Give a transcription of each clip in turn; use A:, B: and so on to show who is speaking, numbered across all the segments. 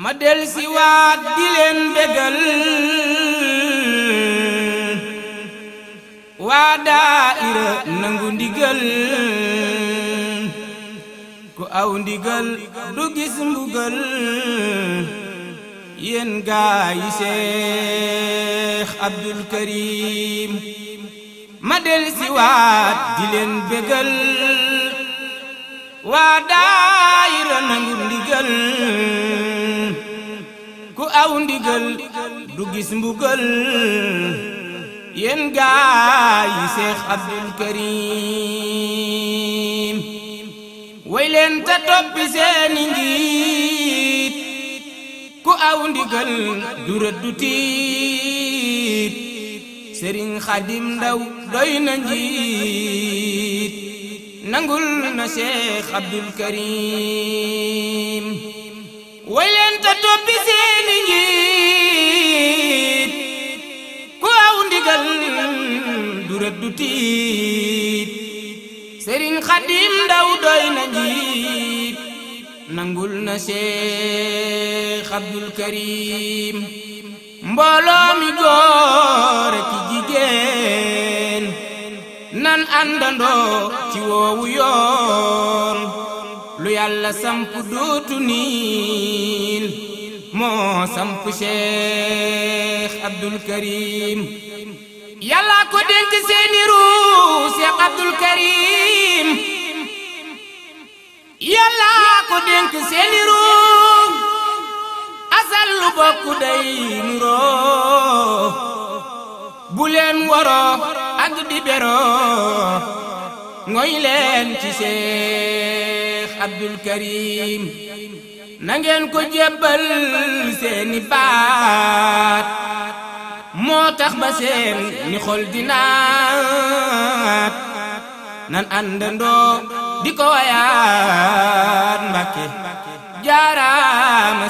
A: ma del si waat di leen bégal waa daayira nangu ndigal ku aw ndigal du gis mbugal yéen gaa yi Seex Abdul Karim ma del si waat di leen bégal waa daayira nangu ndigal ku aw ndigal du gis mbugal yéen gaa yi Seex Abdul Karim way leen ta toppi seeni njiit ku aw ndigal du rëddu tiit Sëriñ Xadim Ndaw doy na njiit nangul na Seex Abdul Karim way leen ta toppi seeni njiit ku aw ndigal du rëddu tiit Sëriñ Xadim Ndaw doy na njiit nangul na Seex Abdul Karim mbooloo mi góor ak jigéen nan àndandoo ci woowu yoon lu Yàlla samp dootu niil moo samp Seex Abdul Karim Yàlla ko dénk seeni ruu Seex Abdul Karim Yàlla ko dénk seeni ruu asal lu bokku day nuroo bu leen waroo ak di beroo ngoy leen ci Seex Abdul Karim nangeen ko jébbal seeni baat moo tax ba seen ni xol di naat nan àndandoo di ko wayaat Mbàkke jaaraama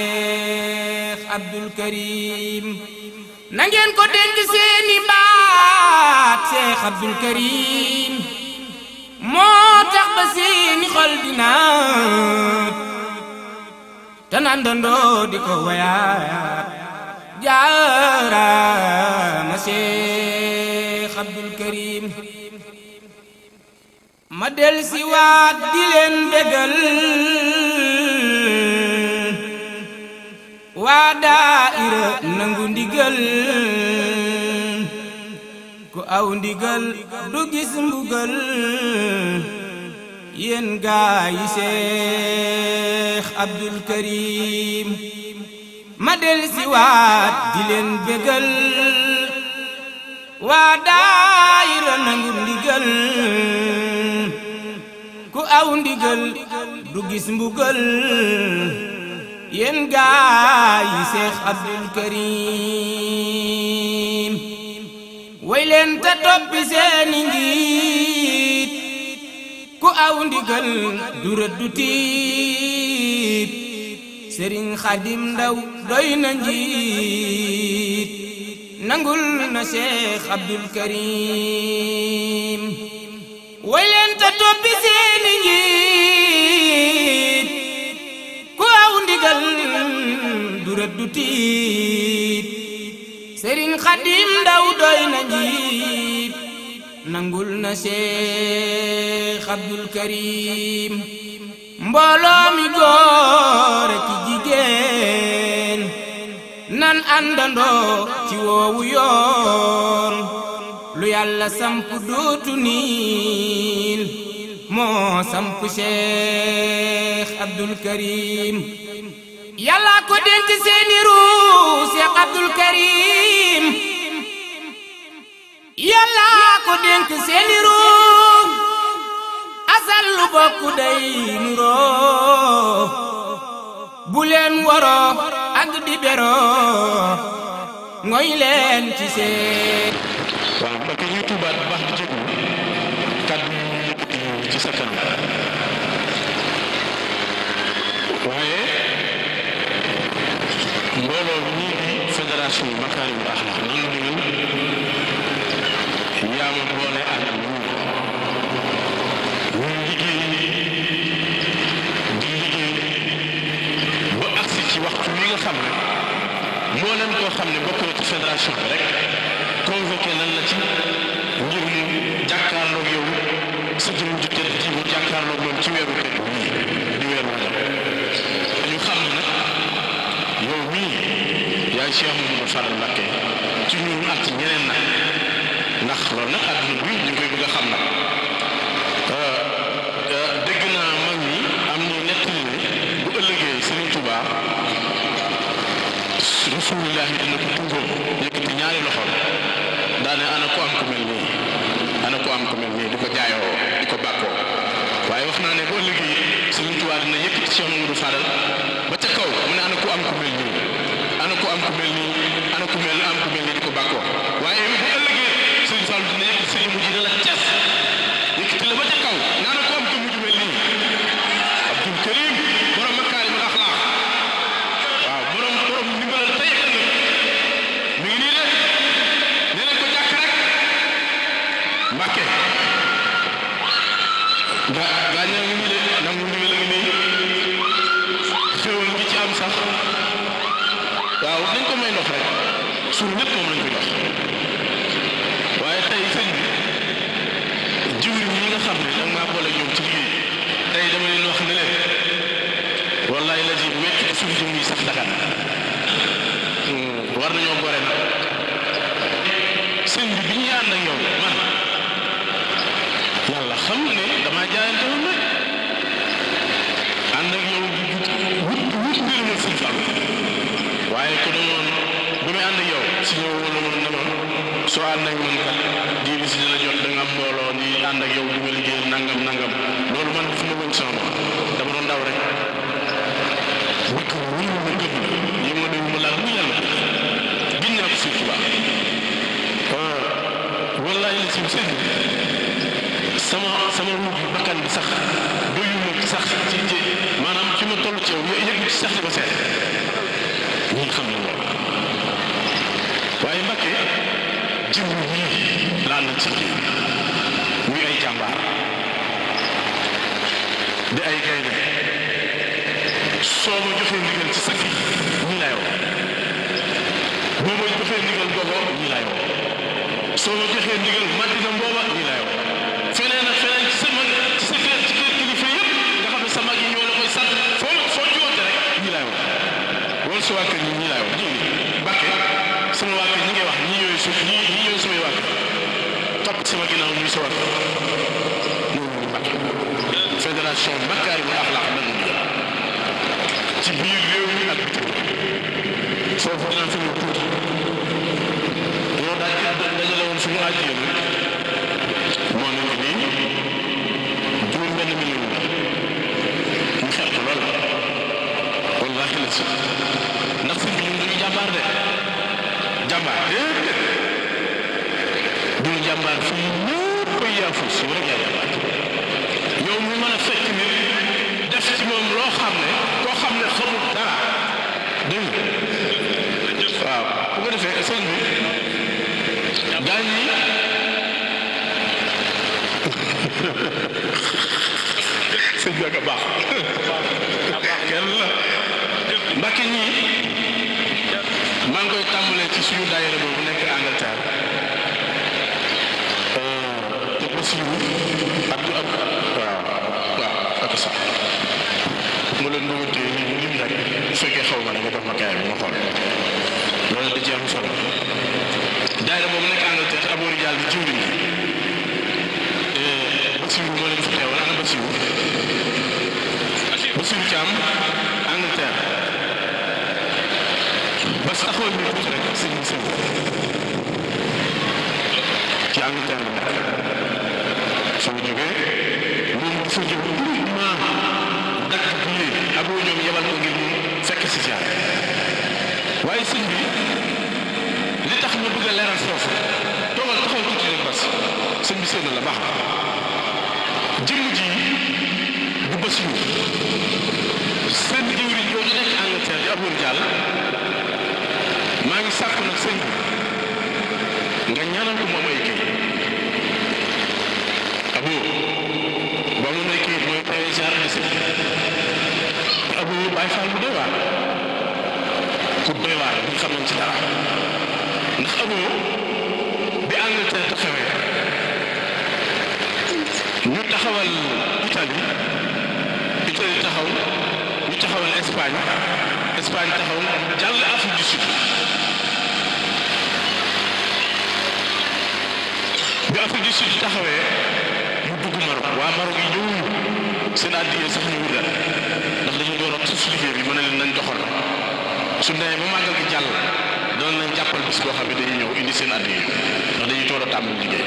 A: Seex Abdul Karim nangeen ko dénk seeni baat Seex Abdul Karim moo tax ba seeni xol di naat tan àndandoo di ko wayaat jaaraama Seex Abdul Karim ma del si waat di leen bégal waa daayira nangu ndigal ku aw ndigal du gis mbugal yéen gaa yi Seex Abdul Karim ma del si waat di leen bégal waa daayira nangu ndigal ku aw ndigal du gis mbugal yéen gaa yi Seex Abdul Karim way leen ta toppi seeni njiit ku aw ndigal du rëddu tiit Sëriñ Xadim Ndaw doy na njiit nangul na Seex Abdul Karim way leen ta toppi seeni njiit ku aw ndigal du rëddu tiit Sëriñ Xadim Ndaw doy na njiit nangul na Seex Abdul Karim mbooloo mi góor ak jigéen nan àndandoo ci woowu yoon lu Yàlla samp dootu niil moo samp Seex Abdul Karim Yàlla ko dénk seeni ruu Seex Abdul Karim Yàlla ko dénk seeni ruu asal lu bokku day nuroo bu leen waroo ak di beroo ngoy leen ci Seex
B: waaw mbokk yi ñu tuubaat bu baax di jéggu kàddu yi ci sa kanam waaye mbooloo ñii di fédération Makaarimul Axlaaq nan la ñu yaa ma boole ak ñu liggéey di liggéey ba waxtu wi nga xam ne mboolem koo xam ne bokk na ci fédération bi rek convoqué nañ la ci ngir mu jàkkaarloog yow sa jëm ju tedd ji mu jàkkaarloog moom ci weeru tedd bii di weeru Rajab ñu xam ne nag yow mii yaay Cheikh Mouhamadou Fadal Mbacké ci ñun ak ci ñeneen nag ndax loolu nag àdduna bi ñu ngi koy bëgg a xam nag dégg naa mag ñi am ñu nettali ne bu ëllëgee Serigne Touba Rasulullahi dina ko tuubal yëkkati ñaari loxo daane ana ko am ku mel nii ana ko am ku mel nii di ko jaayoo di ko bàkkoo waaye wax naa ne bu ëllëgee Serigne Touba dina yëkkati Cheikh Mouhamadou Fadal ba ca kaw mu ne ana ko am ku mel nii ana ko am ku mel nii ana ku mel am ku mel nii di ko bàkkoo waaye bu ëllëgee Serigne Fall dina yëkkati sa jëmm ji ne la ces yëkkati la ba ca kaw ne ana ko am ku mel nii Abdul Karim borom makaarimul axlaaq waaw borom ndimbalal tey ak ëllëg mi ngi nii de nee nañ ko jàkk rek Mbàkke gaa ñaa ngi nii de nangu ndigal a ngi nii xéwal ngi ci am sax waaw dañ ko may ndox rek suñu ñëpp moom lañ ko jox waaye tey sëñ bi jiwriñ ñi nga xam ne danga maa boole ñoom ci liggéey tey dama leen wax ne leen wallaay la ji wecc ko suñu jëm yi sax dagan war nañoo gore nag sëñ bi ñuy ànd ak yow man yàlla xam ne damaa jaayante woon nag ànd ak yow wut ngërëmal sëñ Fall waaye ko demoon bu may ànd ak yow si ñëw wala moom ne ma soo ànd ak man kat diir si dina jot da nga am mbooloo di ànd ak yow di ma liggéeyal nangam loolu man dafa ma woon sama dama doon daw rek bëgg wóor ma gëm yi ma doon ma laal mu yàlla gin naa ko sëñ Tuubaa wallaay la si sëñ sama ruux bi bakkan bi sax doyu ma ci sax ci maanaam fi ma toll ci yow yëgu ci sax di ko seet ñi xam ne loolu waaye Mbàkke jëm yii laa na ci liggéey muy ay jàmbaar di ay gaynde soo ma joxee ndigal ci sakk yi ñii laay woo boo ma joxee ndigal booba ñii laay woo soo ma joxee ndigal Madina mbooba ñii laay woo feneen ak feneen ci sa mag ci sa kër ci kër kilifa yëpp nga xam ne sa mag yi ñoo la koy sant foo jiwante rek ñii laay woo wala sa waa kër ñii laay woo ñii Mbàkke sama waa kër ñi ngay wax ñii ñooy samay waa kër topp sama ginnaaw ñuy sa waa kër noonu Mbàkke fédération makaarimul axlaaq nag ci biir réew mi ak bitim foofu dinaa fi mu tuuti ñoo dajale woon suñu àjjee moo nekk nii juróom benn million ñu xeeb ko lool wallaahi la si ndax sëñ bi ñun duñu jàmbaar de jàmbaar déedéet duñu jàmbaar fii ñëpp koy yaafus yow rek yaa jàmbaar yow mu mën a fekk nit def ci moom loo xam ne koo xam ne xamul dara dégg nga waaw bu ko defee sëñ bi gaañ ñi sëñ bi ak a baax kenn la Mbàkke ñii maa ngi koy tàmbalee ci suñu daayira boobu nekk Angleterre te Basiru ak waaw ak sax mu leen bëgg a téye ñu lim rek bu fekkee xaw ma ne nga def ma kaay bi ma xool loolu da ci am solo daayira boobu nekk Angleterre aboori jàll di jiw Basiru moo leen fa teewal ana Basiru Thiam Angleterre bas taxawal ñu tuuti rek sëñ ci Angleterre la nekk soo jógee moom dafa jóg uniquement dakk bii aboo ñoom yebal ko ngir mu fekk si jaar waaye sëñ bi li tax ñu bëgg a leeral foofu toogal taxawal tuuti rek bas sëñ bi seen la baax jëmm ji du Basiru seen jëwriñ jooju nekk Angleterre di Abour Diall maa ngi sàkk nag sëñ bi nga ñaanal ko mu am ay kayit Abour ba mu ay kayit mooy tey jaar na si Abour Baay Faal bu doy waar ku doy waar bu ñu xamoon ci dara ndax amoo bi Angleterre taxawee ñu taxawal Italie taxaw ñu taxawal Espagne taxaw jàll Afrique du Sud bi Afrique du Sud taxawee mu dugg Maroc waa Maroc yi ñëwuñu seen àddiya sax ñu wut ndax dañu doon ak suuf liggéey bi mën na leen nañ doxal su nee ba màggal gi jàll dana leen jàppal bis boo xam ne dañuy ñëw indi seen àddiya ndax dañuy tool a tàmbali liggéey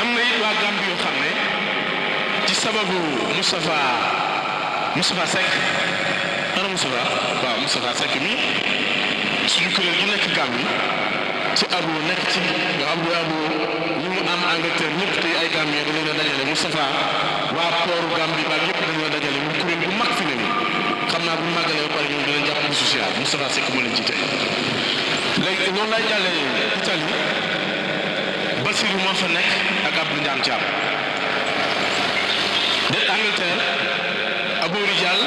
B: am na it waa Gambie yoo xam ne ci sababu Moustapha Seck ana Moustapha waaw Moustapha Seck mi suñu kuréel gi nekk Gambie ci abo nekk ci nga abo ñu mu am Angleterre ñëpp tey ay Gambien dañ leen a dajale Moustapha waa pooru Gambie ba yëpp dañ leen a dajale mu kuréel bu mag fi ne nii xam naa bu màggalee ba pare ñoom dinañ jàpp bu social Moustapha Seck moo leen jiite léegi noonu lay jàllee Italie Bassirou moo fa nekk ak Abdou Ndiam Thiam de Angleterre Abou Rijal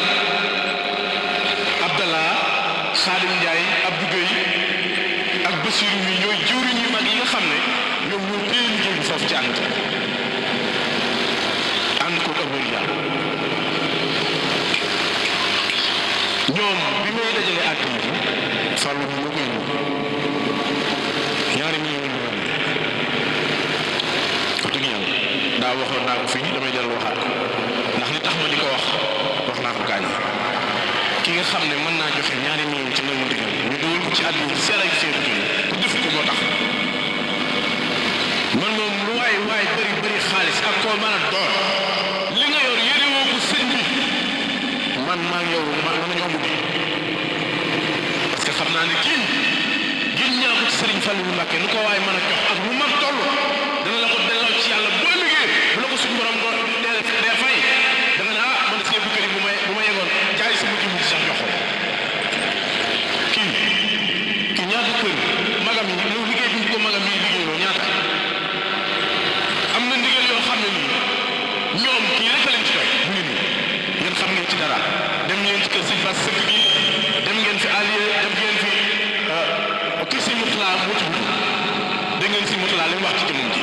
B: Abdallah Khadim Ndiaye Abdou Gueye ak Bassirou mi ñooy jëwriñ yu mag yi nga xam ne ñoom ñoo téye liggéey bi foofu ci Angleterre ànd ko Abou Rijal ñoom bi may dajale àdduna bi Fallou bi moo koy ñaari millions yu bëri wax dëgg yàlla daa waxoon naa ko fii damay dellu waxaat ko ndax li tax ma di ko wax naa ko gaañ ki nga xam ne mën naa joxe ñaari millions ci nag mu digal ñu dugal ko ci àdduna bi seen ay seen te defu ko moo tax man moom lu waay bëri xaalis ak koo mën a door li nga yor yére woo ko sëñ bi man maa ngi yow man nañu amul parce que xam naa ne kii gën ñaa ko ci Serigne Fallou Mbacké nu ko waaye mën a jox ak lu mag toll dana la ko delloo ci yàlla boo liggéey bu la ko suñu borom doon dee fay da nga ne man see bu kër bu ma yegoon jaay sama ji mu sax joxoon kii ñaata kër magam yi lu liggéey bi ko magam yi liggéeyloo ñaata am na ndigal yoo xam ne nii ñoom kii rek a leen ci doy mu ngi nii ngeen xam ngeen ci dara dem ngeen ci kër Sëñ Bass Sëgg gi dem ngeen fi Alié dem ngeen fi kër Sëñ Moutala moo ci dégg ngeen Sëñ Moutala li mu wax ci jëmmam ji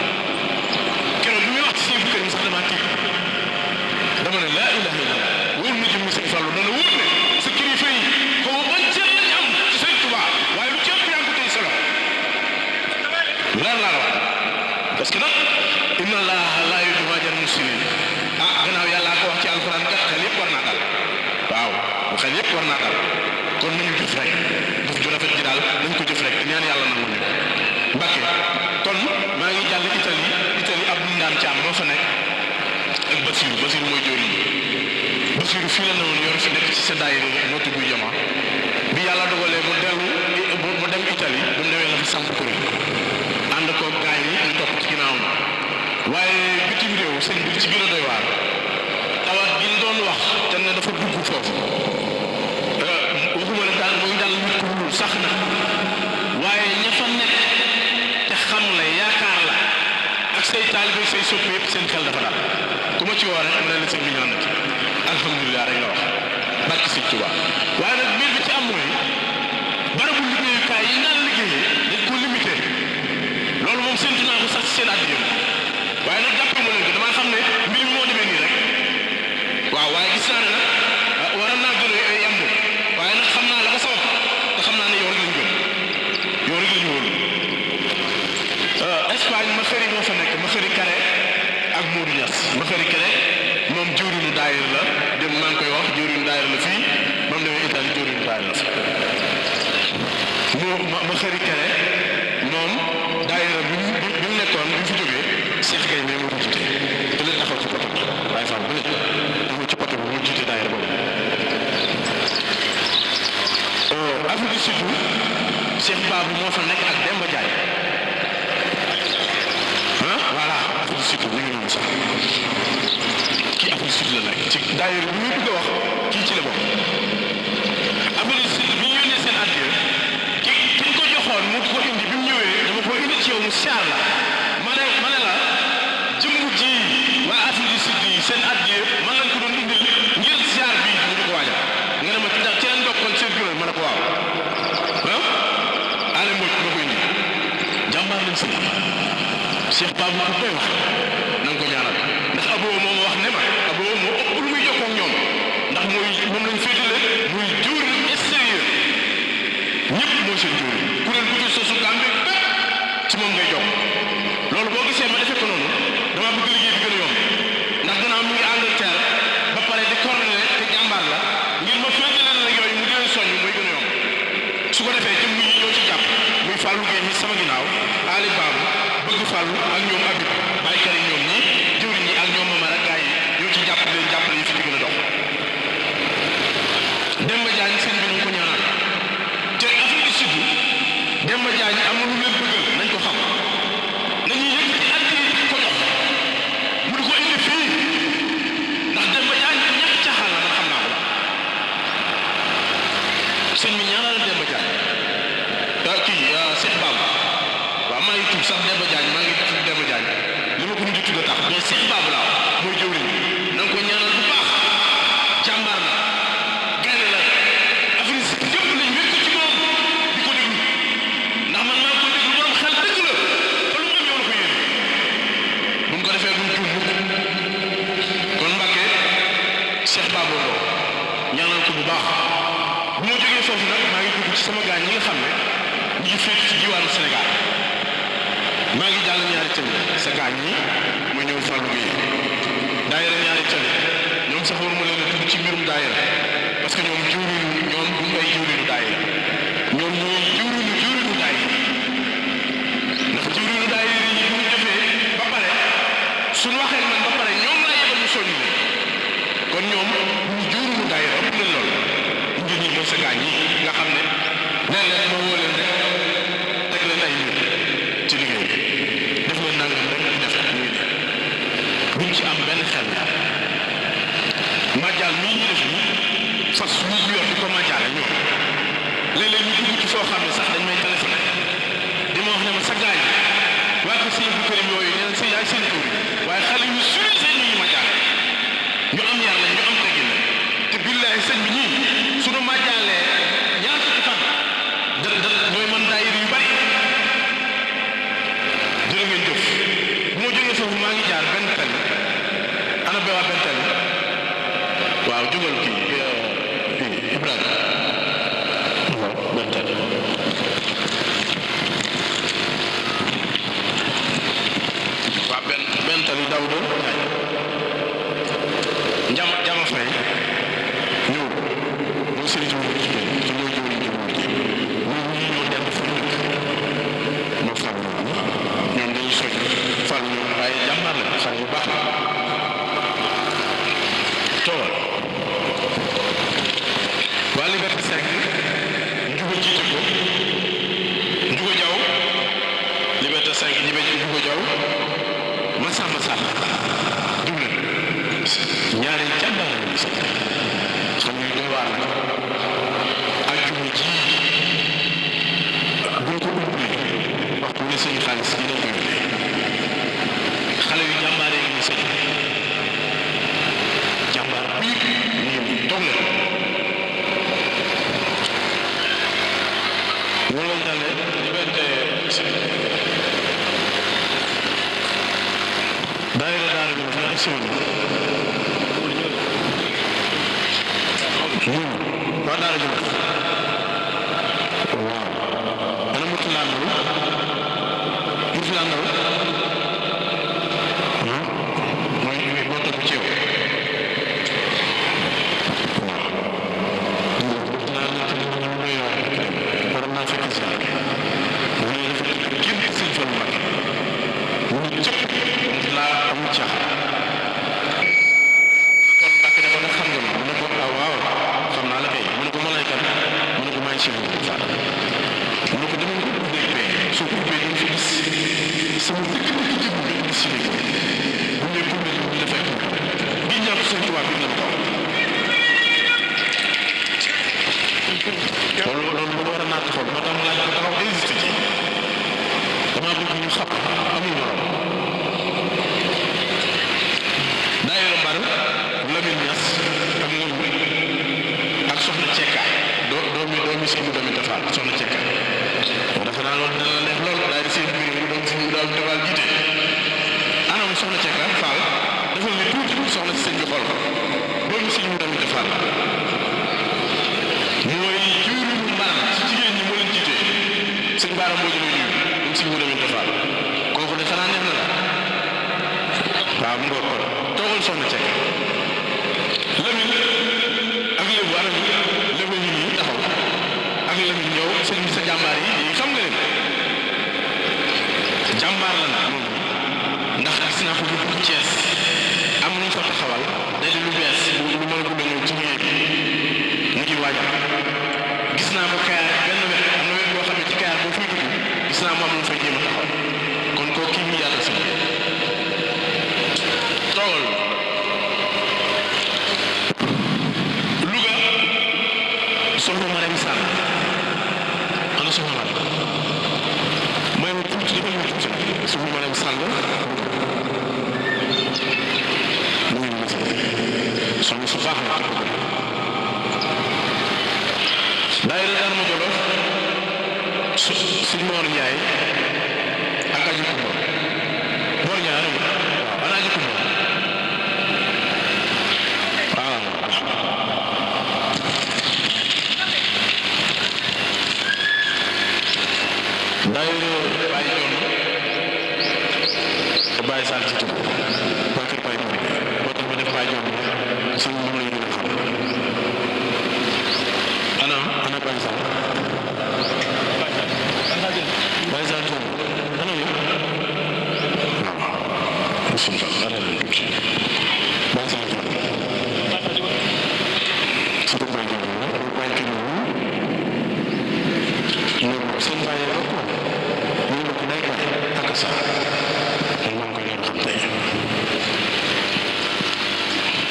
B: keroog bi muy wax ci seen kër yi sax damaa tiit dama ne laa ilaha illallah wóor na jëmmi Sëñ Fallu dana wóor ne sa kilifa yi xaw ma ban cër lañu am ci Sëñ Tuubaa waaye lu ci ëpp yaa ngi ko tey solo leer laa la wax parce que nag inna allaha laa yuhibbu al muslimin gannaaw yàlla ko wax ci alxuraan kat xel yëpp war naa dal waaw xel yëpp war naa dal kon nañu jëf rek jëf ju rafet ji daal nañ ko jëf rek ñaan yàlla nangu ñu Mbacké kon maa ngi jàll Italie Abdou Ndam Thiam moo fa nekk ak Bassirou mooy jóori Bassirou fii la ne woon yor fi nekk ci sa daayira moo tudd Jama bi yàlla dogalee mu dem Italie bu mu demee la fa samp kuréel ànd ko gaay yi ñu topp ci ginnaawam waaye bitim réew sëñ bi ci gën a doy waar tawat gi ñu doon wax te ne dafa dugg foofu waxuma la daal mooy daal nit ku dul sax na waaye ña fa nekk te xam la yaakaar la ak say taalibe say soppe yëpp seen xel dafa daal ku ma ci woo rek am na la sëñ bi ñaan na ci alhamdulilah rek nga wax barke Sëñ Tuubaa waaye nag mbir bi ci am mooy barabu liggéeyukaay yi naan liggéeyee dañ ko limité loolu moom séntu naa ko sax ci seen àddiya waaye nag jàppee ma leen ko damaa xam ne mbir mi moo demee nii rek waaw waaye gis naa ne nag waroon naa gën a yemb waaye nag xam naa la ko sabab te xam naa ne yow rek lañ gëm yow rek lañ wóolu Espagne ma xëri moo fa nekk ma xëri Kare ak Modou Niass ma xëri Kare moom jëwriñu daayir la dem maa ngi koy wax jëwriñu daayir la fii ba mu demee Italie jëwriñu daayir la fi ma xëri Kare moom daayira bi mu nekkoon bi mu fi jógee Cheikh Gueye mais moo ko jiite te leen taxaw ci poto waaye fan bu ne taxaw ci poto bi moo jiite daayira boobu Afrique du Sud Cheikh Babou moo fa nekk ak Demba Ndiaye voilà Afrique du Sud ñu ngi noonu sax kii Afrique du Sud la nekk ci daayira bi muy bëgg a wax kii ci la bokk Afrique du Sud bi ñu yónnee seen addiya ki ñu ko joxoon mu ko indi bi mu ñëwee dama ko indi ci yow mu siyaar la ma ne la jëmm ji waa Afrique du Sud yi seen addiya man lañ ko doon indil ngir siyaar bi ñu di ko waajal nga ne ma ci leen bokkoon seen juróom ma ne ko waaw la Cheikh Babou ku koy wax na nga ko ñaanal ndax aboo moom wax ne ma aboo moo ëpp lu muy jokkoo ak ñoom ndax moom lañ féetale muy jëwriñ extérieur ñëpp mooy seen jëwriñ kuréel bu fi sosu Gàmbi bépp ci moom ngay jokk loolu boo gisee ma defee ko noonu dama bëgg liggéey bi gën a yomb ndax gannaaw mi ngi Angleterre ba pare di coordonné te jàmbaar la ngir ma féetale la yooyu mu di leen soññ mooy gën a yomb su ko defee jëm yi ñoo ci jàpp muy Fallou Gueye mi sama ginnaaw Ali Babou bëgg Fallou ak ñoom Abib baykat yi ñoom ñi jëwriñ ñi ak ñoom Mamara gaa yi ñoo ci jàpp leen jàppale yi fi di gën a dox Demba Diagne seen bi nañ ko ñaanal te Afrique du Sud Demba Diagne am na lu leen bëggal nañ ko xam nañuy yëkkati addiya di ko jox mu di ko indi fii ndax Demba Diagne ku ñàkk caaxaan la man xam naa ko sëñ bi ñaanal Demba Diagne Cheikh Babou waaw maa ngi tudd sax Demba Diagne maa ngi tudd Demba Diagne li ma ko mujj tudd tax mais Cheikh Babou laa mooy jëwriñ na nga ko ñaanal bu baax jàmbaar la gaynde la Afrique si yëpp lañ wékk ci moom di ko déglu ndax man maa ko déglu borom xel dëgg la ba lu mu am yow la ko yéene bu ñu ko defee buñ tuub mukk kon Mbàkke Cheikh Babou loo ñaanal ko bu baax bu ma jógee foofu nag maa ngi dugg ci sama gaañ ñi nga xam ne ñu ngi féet ci diwaanu Sénégal maa ngi jàll ñaari tëli sa gaañ ñi ma ñëw Fallou Gueye daayira ñaari tëli ñoom sax war ma leen a tudd ci mbirum daayira parce que ñoom jëwriñu ñoom duñu ay jëwriñu daayira ñoom ñooy jëwriñu daayira ndax jëwriñu daayira yi bu ñu defee ba pare suñu waxee man ba pare ñoom laa yebal ñu soññu leen kon ñoom ñu jëwriñu daayira ëpp leen lool ngir ñi mooy sa gaañ yi nga xam ne léeg-léeg ma woo leen rek teg leen ay nit ci liggéey bi def leen nangam rek ñu def ñuy def buñ ci am benn xel la màjjal mii ñu def nii fas ñu yor di ko màjjale ñoom léeg-léeg ñu dugg ci foo xam ne sax dañ may téléphoné di ma wax ne ma sa gaañ waa ko sëñ bu kërim yooyu nee na sa yaay seen tur waaye xale yu suri seen ñu màjjale ñu am yar la ñu am teggin la te billaay sëñ bi ñii suñu màjjalee ñaar fukki fan ñooy man daayira yu bari jërë ngeen jëf bu ma jógee foofu maa ngi jaar benn tali ana be waa benn tali waaw jógal kii Ibrahima waaw benn tali waaw benn tali Daouda Njama Fay ñëw mooy sëriñ ci mooy jëwriñ ñoo dem fu ñu dëkk moo fàll ñoom dañuy soj fàll ñoom waaye jàmbaar la xale yu baax toogal waa Liberté 5 njuga jiite ko njuga jaw Liberté 5 ñi njuga jaw ma sàmm dugle ñaari jàmbaar la ñu sax xam nga doy waar la ak juma ji buñ ko ubbee waxtu ne suñu xaalis yi dañ koy ubbee xale yu jàmbaaree ngi ñu sëñ jàmbaar biir ñu toog leen loolu lañ dalee Liberté daayira daara bi nga ak siwal waa daara ji waaw ana mutu laa ndaw mutu laa ndaw mooy moo topp ci yow waaw waroon naa fekk si mu ne dafa génn sëñ Fallu Mbàkke mu ne cëpp mutu laa amul caaxaan Fallu Mbàkke ne ko nag xam nga ma mu ne ko waaw xam naa la kay mu ne ko malaykat mu ne ko maa ngi si mu ne ko dama ko ubbee soo ko ubbee dañ fi gis sama dëkk bi ci jëmm dañ gis si léegi bu ñu ko ubbee ñu dafay ko bi ñàkk seen tubaab bi la ko loolu lu war a naa taxaw moo tax ma laaj ko taxaw hésité ci damaa bëgg ñu xam amul morom daayira Mbar Lamine Niass ak Ngom ak soxna Cekka doomi si mu doomi Tafa soxna Cekka defe naa loolu dana la neex loolu daay di seen mbir mu doon si Tafal jiite anam soxna Cekka Fall defal ni tuuti soxna si sëñ bi xool ko doomu sëñ mu tamit Fall mooy jiwlu mbaram ci jigéen ñi moo leen jiite sëñ Baara moo jëlee nuyu doomu sëñ mu tamit Fall kooku de xanaa neex na la waaw mu ngoog kon toogal soxna Cekka Lamine ak lébu anam lébu ñu nii taxaw ak Lamine ñëw sëñ bi sa jàmbaar yi xam nga leen jàmbaar la nag moom ndax gis naa ko bu Thiès am nañu fa taxawal day lu bees lu mën a gudd ñëw ci liggéey bi mu ngi waajal gis naa ko Kayar benn wet am na wet boo xam ne ci Kayar boo fiy dugg gis naa mu am lu fay jéem a taxawal kon koo kii mu yàlla si toogal Louga soxna Marème Sall ana soxna Marème mooy ma tuuti dafa ñëw tuuti soxna Marème Sall mu ngi nii soxna su baax la daayira Darma Jolof sëñ Mor Ndiaye ak Aji Kumba Mor Ndiaye waaw ana Aji Kumba waaw daayira Baye Joon Baye Sall ci tudd waa kër Baye Joon boo tax ma def Baye Joon sëñ moom la ñu gën a xam ana Baye Sall Baye Sall Joon ana yow waaw bismillah ana leen tuuti Baye Sall Joon ci dëkk Baye Joon Baye kii ñoom seen bàyyi la ko ñu bokk day bàyyi ak sa man maa ngi koy leen xam tey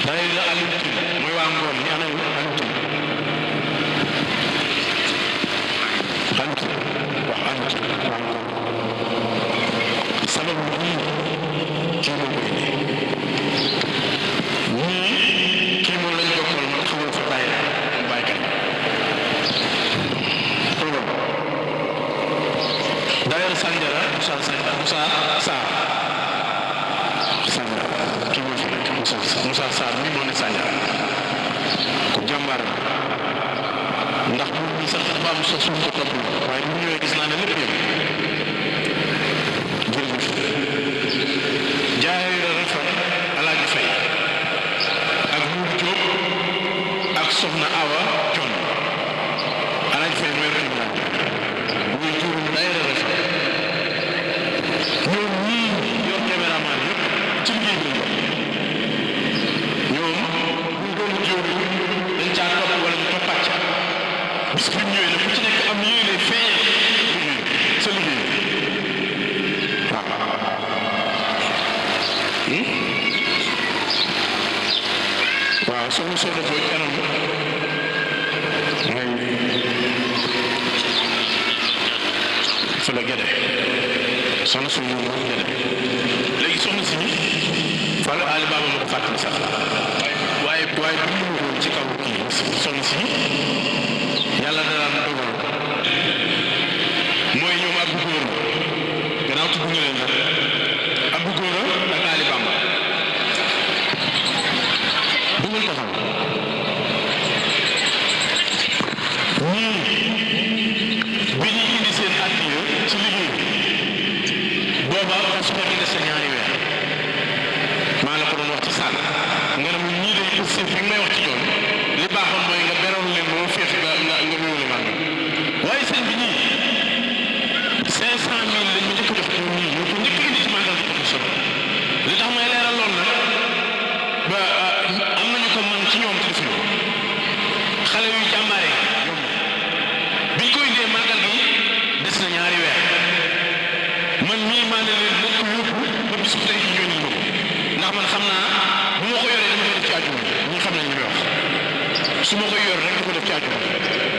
B: day la Aliou Tine mooy waa Ngoon ñi ana Aliou Tine Aliou Tine wax Aliou Tine waa Ngoon sabab bi ñii kii moo koy indi ñii kii moom lañ bokkal ma xamal fa bàyyi bàyyikat daayira Sandiara Moussa Sarr kii moo fi nekk Moussa Sarr mi moo ne Sandiara ku jàmbaar la ndax bu ñu sax dafa am sax suñu ko topp waaye bu ñëwee gis naa ne lépp yëpp jërëjëf jaayira Rafat Alaaji Fay ak Mourou Diop ak Soxna Awa Jon Alaaji Fay mooy rek muy jur daayira Rafat ñoom ñii yor caméraman yëpp ci liggéey bi lañ ñoom bu doon jiw dañ caa topp wala ñu toppaat ca bis bu ñëwee nag ku ci nekk am yéene feeñal liggéey sa liggéey waaw soxna Soxna Boy kanam ngay fa la gede soxna suñu moom gede léegi soxna si Fallou Ali Baba ma ko fàttali sax waaye bu ñu woon ci kaw kii soxna si yàlla da daan dogal mooy ñoom ak bu góor gannaaw tudd nga leen rek ak bu góor ak Ali Bamba bu ngeen ko xam ñii bi ñuy indi seen addiya ci liggéey booba su ko des sa ñaari weer maa la ko doon wax ci sànq nga ne ñii day pour fi may wax ci doon li baaxoon mooy nga beroon leen ba mu fees nga nuyu la man waaye sëñ bi ñii 500 000 lañ ma njëkk a jox ci ñii ñoo ko njëkk a indi ci màggal di ko solo li tax may leeral lool nag ba am nañu ko man ci ñoom ci xale yu jàmbaare biñ ko indee màggal gi des na ñaari weer man mii maa ne leen nañ ko yóbbu ba bisu tey ci ñooñu ñëw ndax man xam naa bu ma ko yoree dama ko def ci àjjuma ñi xam nañ li may wax su ma koy yor rek di ko def ci àjjuma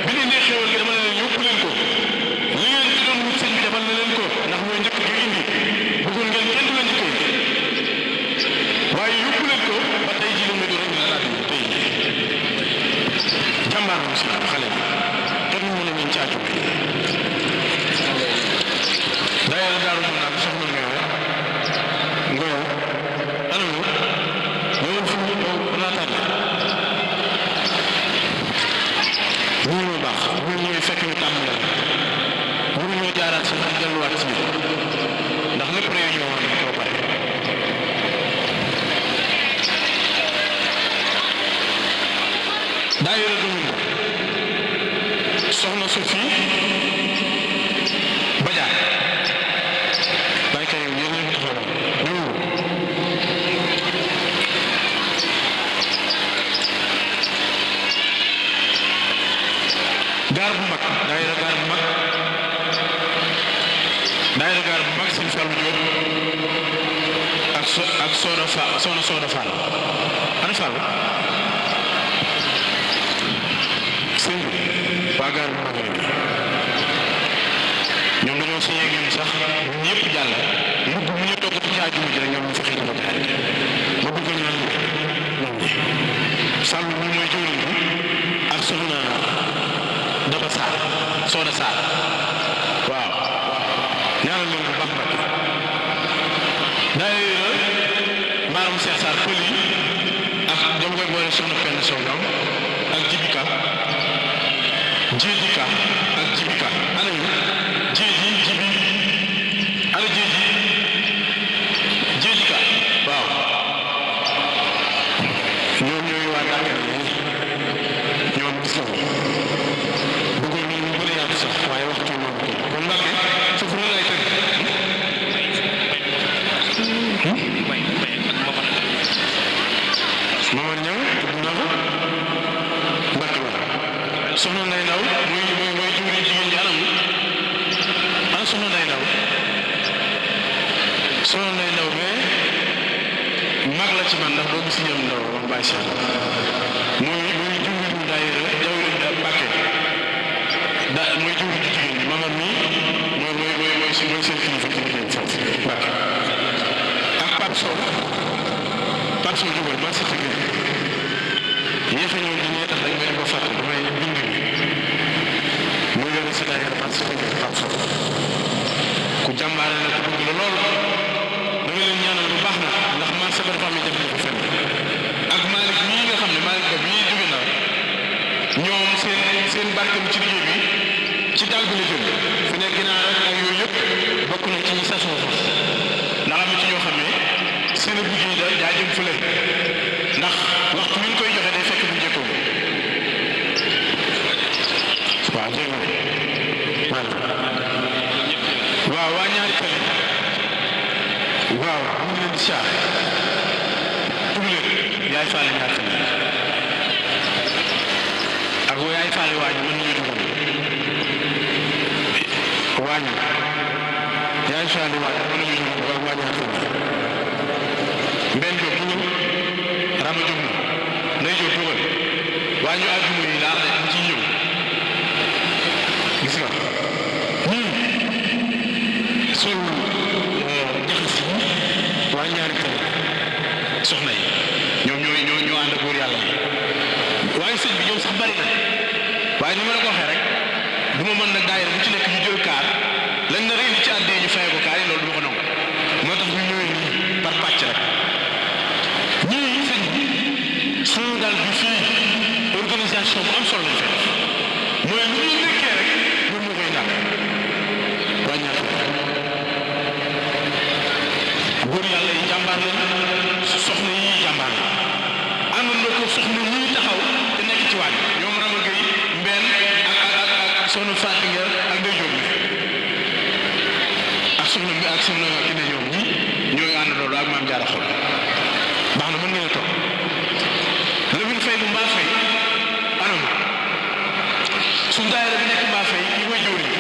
B: bi ñu indee xéwal gi dama ne leen yóbbu leen ko li ngeen ci doon wut sëñ bi defal na leen ko ndax mooy njëkk gi indi bëggoon ngeen kenn du leen njëkkee waaye yóbbu leen ko ba tey jii la muy doon rek dina laaj tey jàmbaar la si xale bi kenn mën a ñëw ci àjjuma daayira Daaru Manaan soxna nga baax ñun ñooy fekk ñu tàmbali mënuñoo jaaraat si di delluwaat ci biir ndax lépp réunion war nañ koo pare daayira Domingo soxna Sophie Badiane bàyyi kay yéen ñëpp taxaw ñëw gaar bu mag daayira gaar bu mag Sëñ Fallou Diop ak Soda Fall ana Fall sëñ bi waa gaar bu mag ñoom dañoo si yeeg ñun sax ñëpp jàll mbubb mu ñu togg ci àjjuma ji rek ñoom ñu fexe dafa jaay ma bëgg ñaan ñoom ñi Sall mi mooy jëwriñ bi ak soxna Daba Sarr Soda Sarr waaw ñaanal leen bu baax nag daayira mbaaram Cheikh Sarr pël yi ak jom koy boole soxna Penda Sow ñoom ak Jibika Jéejika ak Jibika ana ñu Jéeji Jibi ana Jéejika waaw ñoom ñooy waa Dakar ñoom gis nga bëggoon nañu mu gën a yaatu sax waaye waxtu moom kon Mbacke foofu la lay tënk Mamad Ñaŋ tudd naa ko Mbacke wala soxna Ndeye Ndaw mooy juri jigéen ji anam ana soxna Ndeye Ndaw mais mag la ci man ndax doo gis ñoom ndaw moom bàyyi si mooy juri mu daayira jawri Mbacke mooy juri jigéen ji Mamad mi mooy seen kilifa ci liggéey foofu Mbacke ak Pape Sow jubal maa si tëggee yéex a ñëw di ñee tax dañ may di ko fàtte damay bind bi muy yore si daayira maa si tëggee Pape Sow ku jàmbaare la ku bëgg la lool dama leen ñaanal bu baax na ndax man sa bari famille def na ko fenn ak Malick mii nga xam ne Malick Ba bii jóge na ñoom seen barkeem ci liggéey bi ci daal bi la jëm fi ne ginaar ak yooyu yëpp bokk na ci ñi sasoo fas ndax am na ci ñoo xam ne seen liggéey da daa jëm fële ndax waxtu bi ñu koy joxe day fekk bu njëkkoon waaw dégg nga waaw waa ñaari kër waaw ñu ngi leen di siyaar tudd leen yaay faale ñaari kër ak yaay faale waañ mën nañu dugal waañ yaay faale waañ mën nañu dugal ak waa ñaari kër mbenn jóg dugal rama jóg na nday jóg dugal waa ñu àjjuma yi laa xam ne ci ñëw gis nga ñii sol jaxas yi waa ñaari kër soxna yi ñoom ñoo ànd ak góor yàlla yi waaye sëñ bi ñoom sax bari na waaye ni ma la ko waxee rek du ma mën nag daayira bu ci nekk ñu jël kaar lañ na réew ci àddee ñu fay ko kaar yi loolu du ma ko nangu moo tax ñu ñëwee nii par pàcc rek ñii sëñ bi Sénégal bi fii organisation bu am solo lañ fay def mooy lu ñu nekkee rek ñoom ñoo koy ndànk waa ñaata góor yàlla yi jàmbaar lañ soxna yi jàmbaar lañ àndoon na ko soxna ñuy taxaw te nekk ci waañ ñoom Rama Gueye Mbène ak soxna Fatinger ak Ndeye Diop ak soxna ki ne ñoom ñi ñooy ànd loolu ak maam Jaara Xol baax na mën ngeen a toog Lamine Faye bu Mbaa Faye anam suñ daayira bi nekk Mbaa Faye ki koy jëwriñ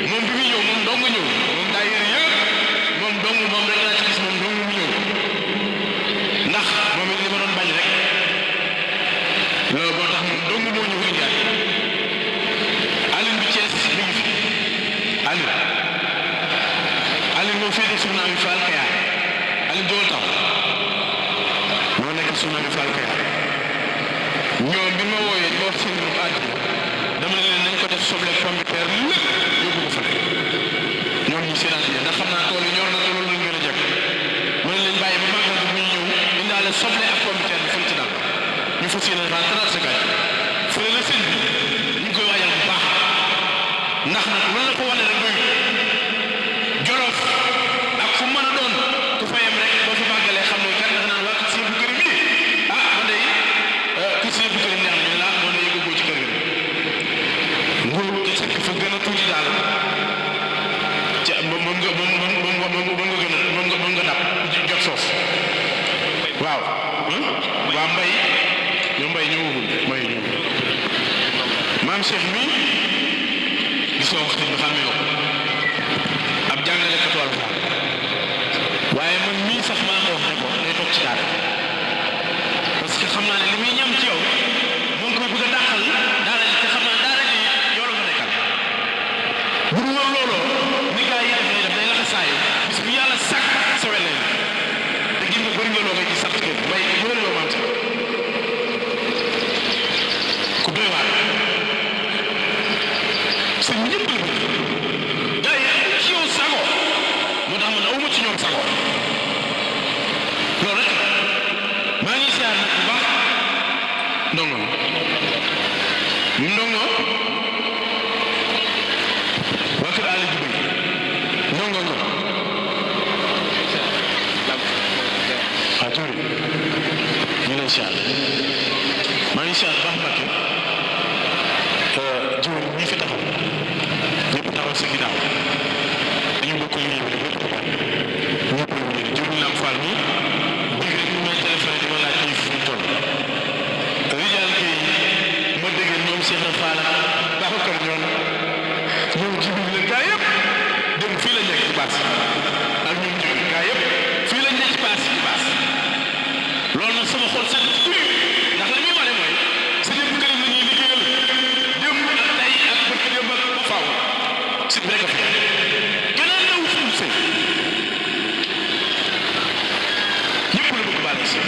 B: moom bi muy ñëw moom dong nga ñëw moom daayira yëpp moom dong moom rek laa ci gis moom dong mu ñëw ndax moom it li ma doon bañ rek loolu moo tax moom dong moo ñëw indiwaat Aline bi Thiès mi ngi fi Aline moo féete soxna Ami Fall Kayar Aline jógal taw moo nekk soxna Ami Fall Kayar ñoom bi ma wooyee ba wax seen bopp àddina dama ne leen nañ ko def soble pomme de terre lépp yóbbu ko fële ñoom ñu seen àddina ndax xam naa tool yi ñor na te loolu lañ gën a jekk ma ne leen bàyyi ba màggal bi muy ñëw indaale soble ak pomme de terre bi fële ci daal ñu fas yéene ren 30 secondes fële la sëñ bi ñu ngi koy ndax nag lu la ko wane rek doy Jolof ak fu mën a doon ku fa yem rek boo fi màggalee xam ne kat dafa naan waa kër Sëñ Abdou Karim bi man day kër Sëñ Abdou Karim neex na la moo ne yëgagoo ci kër ga nguur te fekk fa gën a tuuti daal ca moom nga dab jot soof waaw waa mbay ñoo mbay ñëwagul mbay ñëwagul maam Cheikh mi gis nga waxtu bi xamee ko ab jàngalekat wàllu waaye man mii sax maa ko wax ne ko day toog ci daara parce que xam naa ne li muy ñam ci yow moom koy bëgg a dàqal daara ji te xam naa daara ji yow la nga nekkal bu dul woon looloo ni gaa yi def day laxa saayu bis bu yàlla sàkk sa wele te gis nga bëri nga loo ngay gis sax kër mbay bëri loo maam sax ku doy waar sëñ bi ñëpp la bëgg gaa yi amul ci yow sago moo tax man awuma ci ñoom sago loolu rek maa ngi siyaar nag bu baax ndongo ñu ndongo waa kër Aliou Diouf ndongo nga waaw tuuri ñu lay siyaar maa ngi siyaar baax Mbàkke jiw ñi fi taxaw ñëpp taxaw si ginnaaw dañu bokk liggéey bi ñëpp jiw Lam Fall mi bii rek ñu may téléphoné di ma laaj ñuy fi ñu toll rijal kay ma dégg ñoom Cheikh Fall Babacar ñoom jiw bi la gaa yëpp dem fii la nekk ci baas ak ñoom jiw gaa yëpp fii la nekk ci baas loolu nag sama xol sedd kuy ndax li muy wane mooy Sëñ Abdou Karim la ñuy liggéeyal démb ak tey ak bët démb ak faaw si rek a fi keneen naw fu mu sëy ñëpp la bëgg baal si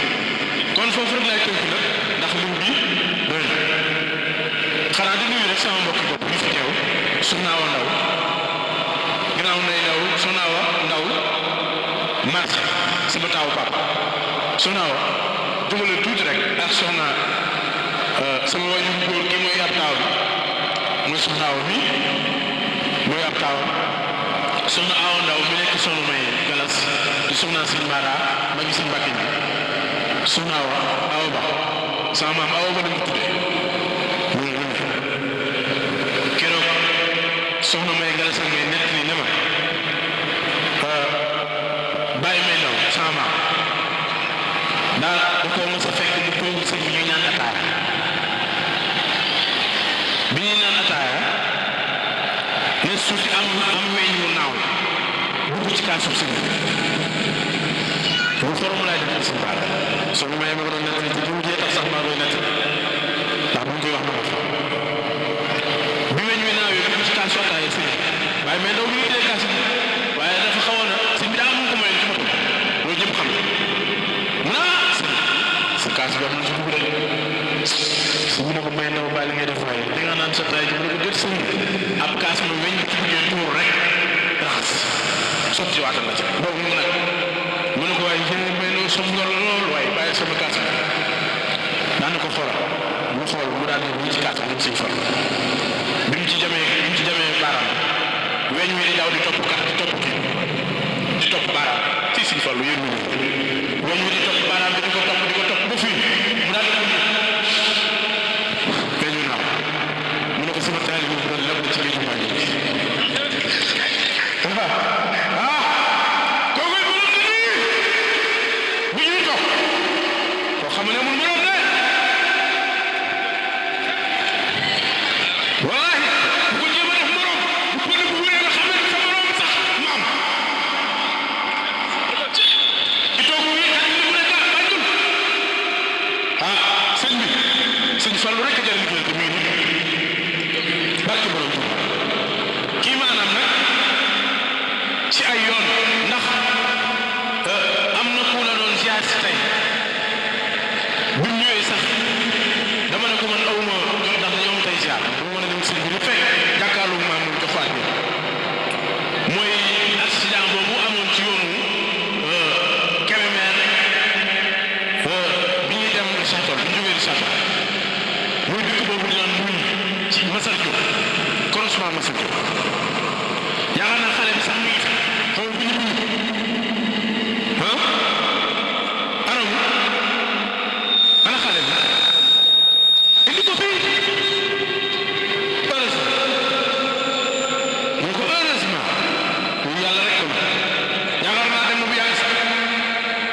B: kon foofu rek laay tënk nag ndax lim bi doy na xanaa di nuyu rek sama mbokki bopp yi fi teew Soxna Awa Ndaw ginnaaw Ndey Ndaw Soxna Awa Ndaw marché sama taawu papa Soxna Awa dumale tuuti rek ak soxna sama wàññi bu góor gi mooy ab taaw bi mooy Soxna Awa mi mooy ab taaw Soxna Awa Ndaw mi nekk soxna may galas di soxna Sëñ Mara ma ngi Sëñ Mbàkke bi Soxna Awa Awa Ba sama maam Awa Ba la ñu tuddee keroog soxna may galas ak may nett ni ne ma bàyyi may ndaw sama maam daal da koo mos a fekk mu toog sëñ bi ñuy naan ataaya bi ñuy naan ataaya ne suuti am weñ mu naaw dugg ci kaasub sëñ bi bu xorom laay def sëñ Bara soo may ma ko doon nettali te bu mu jee tax sax maa koy nettali ndax bu ñu koy wax na ko fa bi weñ wi naawee dugg ci kaasu ataaya sëñ waaye mais ndaw bi ñu dee kaas bi waaye dafa xawoon a sëñ bi daa amoon ko mayoon ci boppam loolu ñëpp xam sa kaas bi am na si dugub rek su mu ne ko may ndaw bàyyi li ngay def waaye di nga naan sa taay ji mu ne ko jot sëñ ab kaas ma weñ ci ngeen tuur rek raxas sotti waatal la ci boobu mu nag mu ne ko waaye jël may loo som ngor lool waaye bàyyi sama kaas bi daan na ko xoolal mu xool mu daal di ci kaas bi siñ fal bi mu ci jamee baaraam weñ wi di daw di topp kat di topp baaraam ci siñ fal yéen ñu weñ wi di topp baaraam bi di ko topp ba fii mu daal di ko weñ wi naaw mu ne ko sama taali bi bu doon lépp ci géeju maa ngi kookoy borom di nii bu ñuy toog koo xam ne mun mënoon ne wallaahi bu ko jéem a def morom bu ko def wéree nga xam ne sa morom sax maam i toog wi ak li mu nekk bandul sëñ bi sëñ Fallu rek a jar liggéey te muy nii barke borom kii maanaam nag ci ay yoon ndax am na ku la doon ziar si tey bu ñëwee sax dama ne ko man awuma jot ndax ñoom tey ziar bu ma mën a dem sëñ bi lu fekk jàkkaarloo maa mu joxaat bi mooy accident boobu amoon ci yoonu Kébémer bi ñuy dem Richard-Toll bi ñu jógee Richard-Toll muy dëkk boobu di naan muy ci Masar Diop Ousmane Massi Diop yaakaar naa xale bi sax mi ngi fi xaw ma bu ñu anamu ana xale bi indi ko fii heureusement yàlla rek ko yaakaar naa dem na bu yàgg sax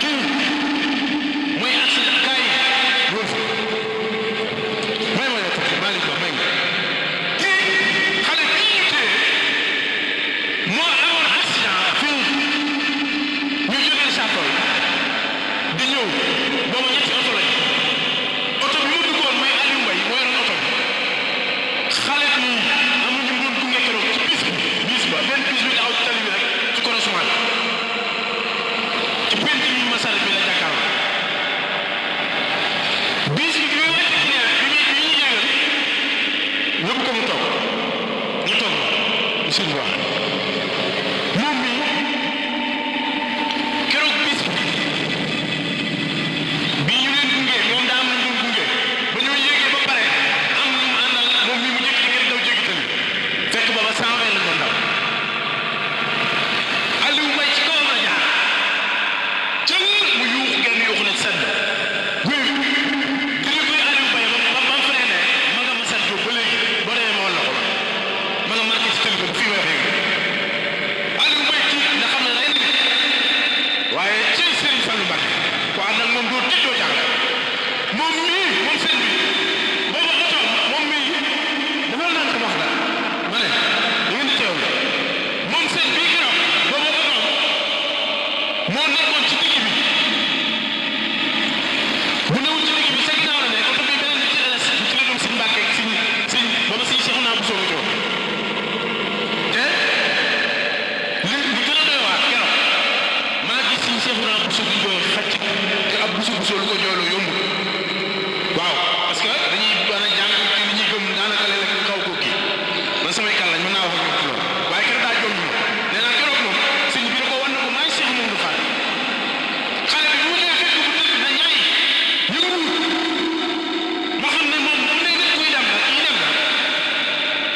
B: kii mooy accident kaay wër fa may ma yottu maa ngi may nga kii xale bii ñu téye moo amoon accident fii ñu jógee Château di ñëw booba ñetti oto lañ oto bi mu duggoon mooy Aliou Mbaye moo yoroon oto bi xale bi amuñu doon gunge keroog ci bis ba benn bis bi taxaw ci tali bi rek ci croisement ci penc bi masal bi la jàkkaarloo bis bi bi ñu yéegal yóbbu ko mu toog ñu toog la suñu wax moom mi keroog bis bi ñu leen gunge moom daa am lu ñu gunge ba ñoo yéegee ba pare am lu mu àndal moom mi mu jékki ngir daw jéggi tali fekk booba 120 la doon daw Aliou Mbaye ci kawam la jaar cël mu yuuxu genn yuuxu ne sedd guy dina koy Aliou Mbaye ba mu freiné ma nga Masal Diop ba léegi boo demee ma wala ko ma nga marqué ci téléphone fii may waxee Aliou Mbaye tiit nga xam ne rey na waaye cëy Serigne Fallou Mbacké ko ànd ak moom doo tiit doo jàng moom mii moom sëñ bi booba oto moom mii dafa naan ko wax la ma ne da ngeen di teewlu moom sëñ bii keroog booba oto moo nekkoon ci digg bi bu newul ci digg bi sa ginnaaw la ne oto bi beneen bi ci la doon sëñ Mbacké ak sëñ booba sëñ Cheikh naa bu soo ko te li gën a doy waar keroog maa gis sëñ Cheikh naa bu soo ko xacc te ab bu soo lu ko jooyloo yombul waaw parce que dañuy bana jàng ci li ñuy gëm daanaka léeg-léeg xaw ko kii man samay kan lañ mën naa wax ak ñoom ci loolu waaye keroog daa jom ñu nee naa keroog moom sëñ bi da ko wan na ko maay Cheikh Mamadou Fall xale bi bu ma ñëwee fekk bu tëdd na ñaay yëngu ma xam ne moom dam lay nit kuy dem la kii dem la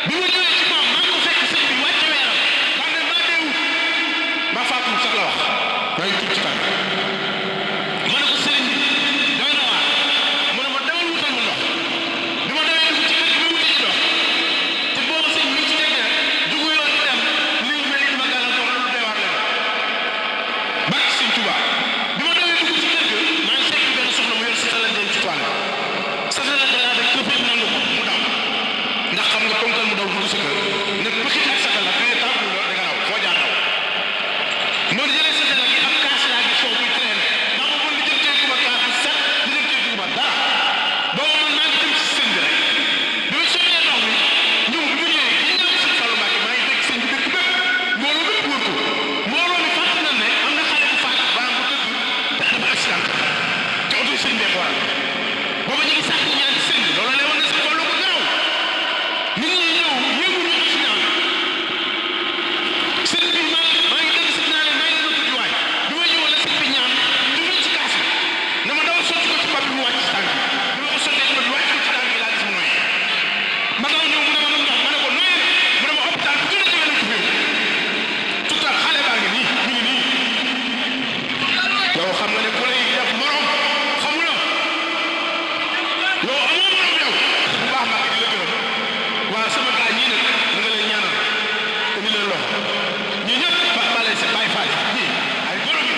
B: bi ma ñëwee ci moom maa ngi ko fekk sëñ bi wàcce weeram maa ne maa deewu maa faatu sax la wax maa ngi tudd ci tànk ma ne ko sëriñ bi doy na waar mu ne ma demal wutal ma ndox bi ma demee dugg ci kër gi ba wuti ci ndox te booba sëñ bi ci teg rek jugu yoon di dem lii mel ni ma gàllankoor loolu doy waar la barke sëñ Tuubaa bi ma demee dugg ci kër gi maa ngi fekk benn soxna mu yor satalante ci toile satalante laa rek këpp yëpp nangu ko mu daw ndax xam nga ponkal mu daw dugg sa kër ne pëxit ak satal la fee tàmpu la da nga daw foo jaar daw moo jëlee satal gi ab kaas laa gi foofu muy traîner ndax ma mën di jël teeku ba kaas bi set di jël teeku ba dara booba man maa ngi dem ci sëñ bi rek bi ma sottee ndox mi ñëw bi ma ñëwee gi ñëw sëñ Fallou Mbacké maa ngi dégg sëñ bi dëkk bépp mbooloo bépp wër ko mbooloo mi fàtte na ne am na xale bu faatu ba am ko tëdd te dafa accident te oto sëñ bee ko waral booba ñu ngi sàkk ñaan ci sëñ bi loolu lay wan ne sëñ Fallou ko gaaw nit ñi ñëw yënguñu accident sëñ bi maa ngi dégg sëñ naa ne may leen ma tudd waay bi ma ñëw la sëñ bi ñaan tudd ci kaas bi na ma dawal sotti ko ci bopp bi mu wàcc ci tànk bi ma ko sottee ci bopp bi wàcc ko ci tànk bi laa gis mu noyyi ma daw ñëw mu ne ma ndox ma ne ko noyyi mu ne ma hôpital bi gën a jege ci biir tout à xale baa ngi nii mi ngi nii yow xam nga ne ku lay def morom xamuloo yow amoo morom yow bu baax maa ngi di la gërëm waa sama gaa ñii nag da nga leen ñaanal te ni leen loxo ñii ñëpp bale si bàyyi faale ñii ay borom yi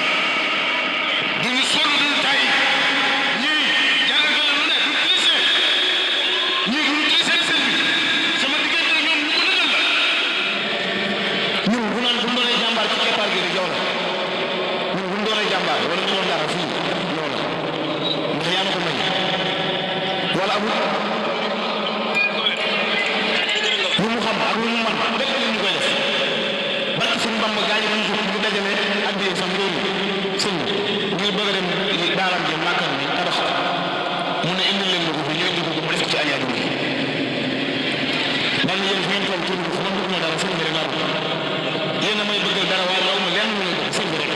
B: duñu sol duñu tay ñii jaral nga la lu ne du tricé ñii duñu tricé seen bi sama diggante ñoom ñu ko dëggal la ñun bu naan bu ñu doonee jàmbaar ci keppaar gi rek yow la ñun bu ñu doonee jàmbaar wala ñu doon dara fii yow la ndax yaa ma ko may wala amul lu mu xam ak lu mu man lépp ñu koy def barke suñu Bamba gaañu dañu jóg bu dajale ak di sax réew mi sëñ ngir bëgg a dem daaram jëm màkkal mi tabax mu ne indil leen ma ko fi ñu indi ko mu def ci añaaju bi daal yéen fi ngeen toll tuuti ko man bëgguma dara sëñ bi rek laa bëgg yéen a may bëggal dara waaye law ma lenn lu may bëgg sëñ bi rek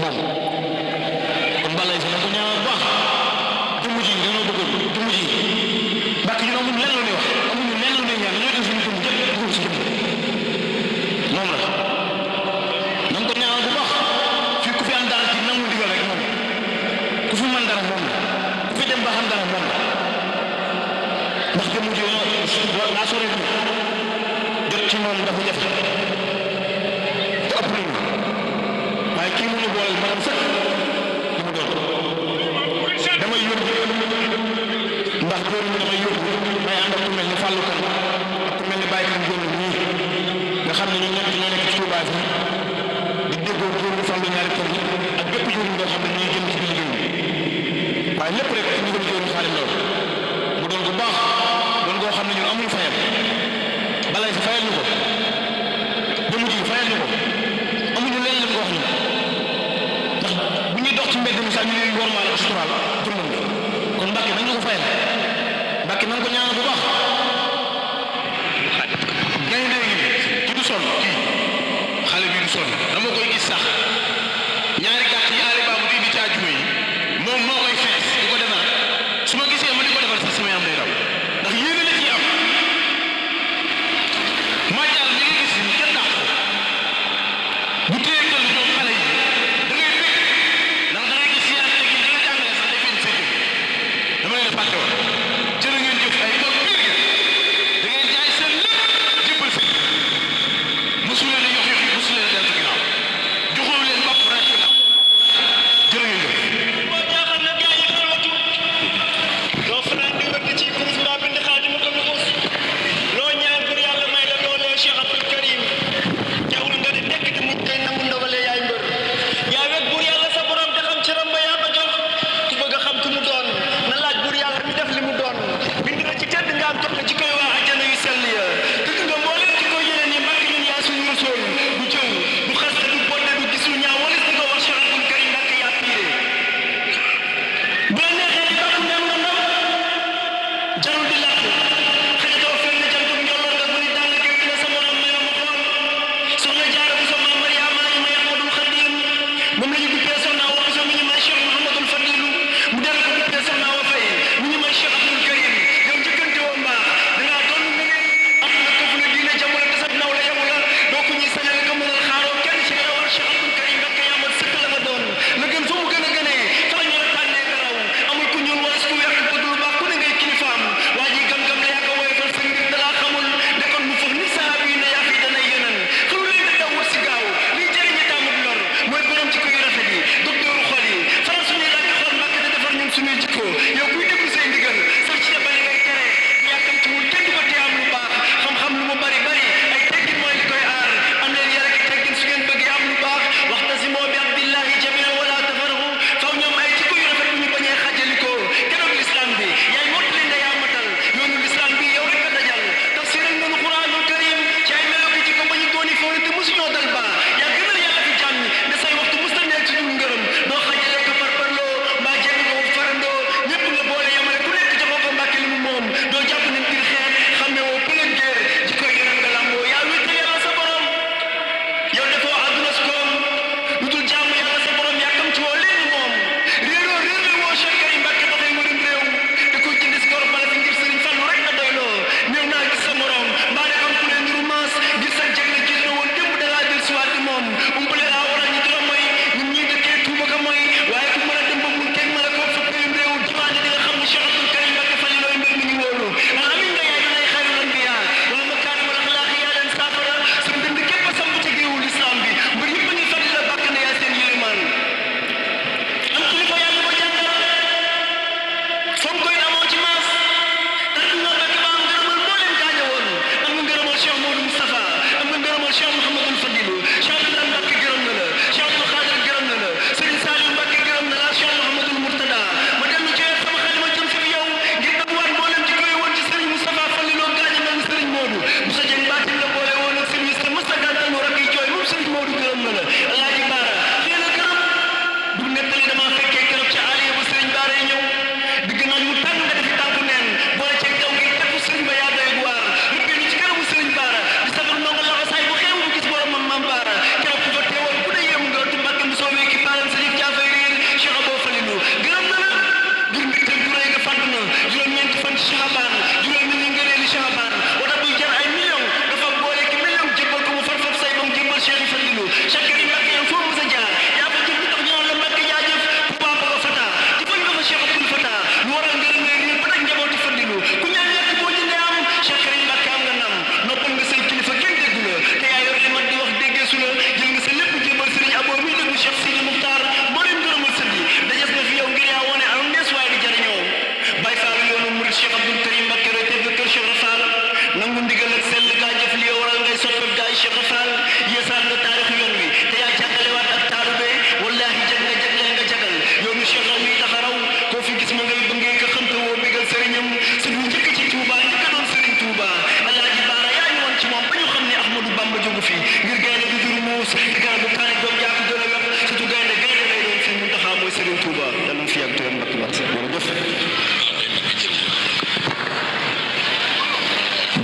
B: moom kon balay si na ko ñaanal bu baax jëmm ji dañoo bëgg jëmm ji barke ñu amul lenn lu ñuy wax amuñu lenn lu ñuy ñaan ñoo def suñu jëmm jëpp ci moom dafa jafe te ëpp nañu waaye kii mu ñu booleel maanaam sax li mu doon damay yóbbu ndax góor ñi damay yóbbu may ànd ak ku mel ni Fallou Kane ak ku mel ni Baye Kane Diop ñii nga xam ne ñun ñett ñoo nekk ci Touba bi di déggoo góor ñi Fallou ñaari kër yi ak bépp jur nga xam ne ñuy jëm ci biir liggéey bi waaye lépp rek ñu ngi doon Xaadim Ndaw mu doon bu baax doon koo xam ne ñun amuñu fayal balay si fayal ñu ko jëmu ji fayal ñu ko amuñu leen leen ko wax ñu ndax bu ñuy dox ci mbedd mi sax ñu leen wormaal ak suturaal jëmmam bi kon Mbàkke nañ ñu ko fayal Mbàkke nañ ko ñaanal bu baax gaynde gi ki du sonn kii xale bi du sonn dama koy gis sax ñaari gàtt yi aali baabu di indi ci àjjuma yi moom moo koy fees di ko defar su ma gisee ma di ko defar sax sama yaram day daw ndax yéene la ciy am Madial mi nga gis ni kenn dàq bu téye toll ñoom xale yi da ngay bëgg ndax da ngay gis yar te gi nga jàngale sax day feeñ sa jëf dama leen a fàtte woon jërë ngeen jëf ay mag biir ngeen da ngeen jaay seen lépp jëppal si mosu leen a yox yox mosu leen a deltu ginnaaw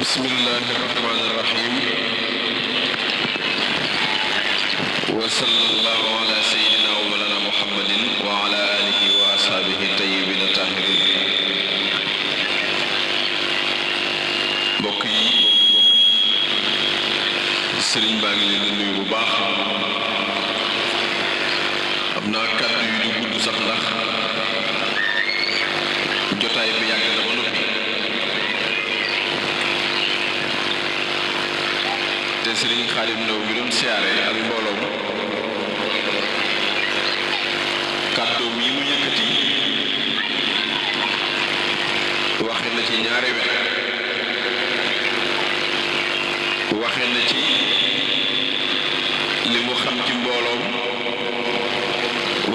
B: bismillahi rahmani rahim wa sallallahu ala sayyidina wa mawlana muhammadin wa ala alihi wa ashabihi tayyibin tahirin. mbokk yi sëriñ baa ngi leen di nuyu bu baax. xam naa kàddu yi du gudd sax ndax jotaay bi yàgg na ba noppi te sëriñ Xaadim Ndaw bi doon siyaare ak mbooloom kàddoom yi mu yëkkati waxe na ci ñaari wet. waxe na ci li mu xam ci mbooloom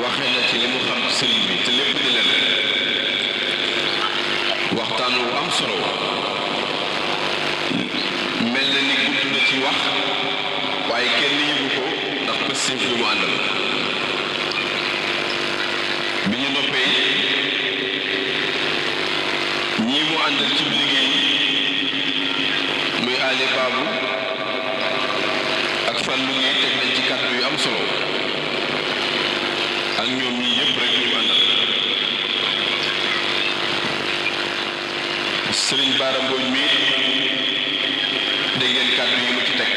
B: waxe na ci li mu xam ci sëriñ bi te lépp di leen waxtaan wu am solo mel na ni gudd na ci wax waaye kenn yëgu ko ndax pëstéef bi mu àndal. bi ñu noppee ñii mu àndal ci liggéey muy Ali Baabu ak Fallou Gueye teg nañ ci kàddu yu am solo ak ñoom ñii yëpp rek ñu àndal. Sëriñ Baara Mbooj mi dégg ngeen kàddu yi mu ci teg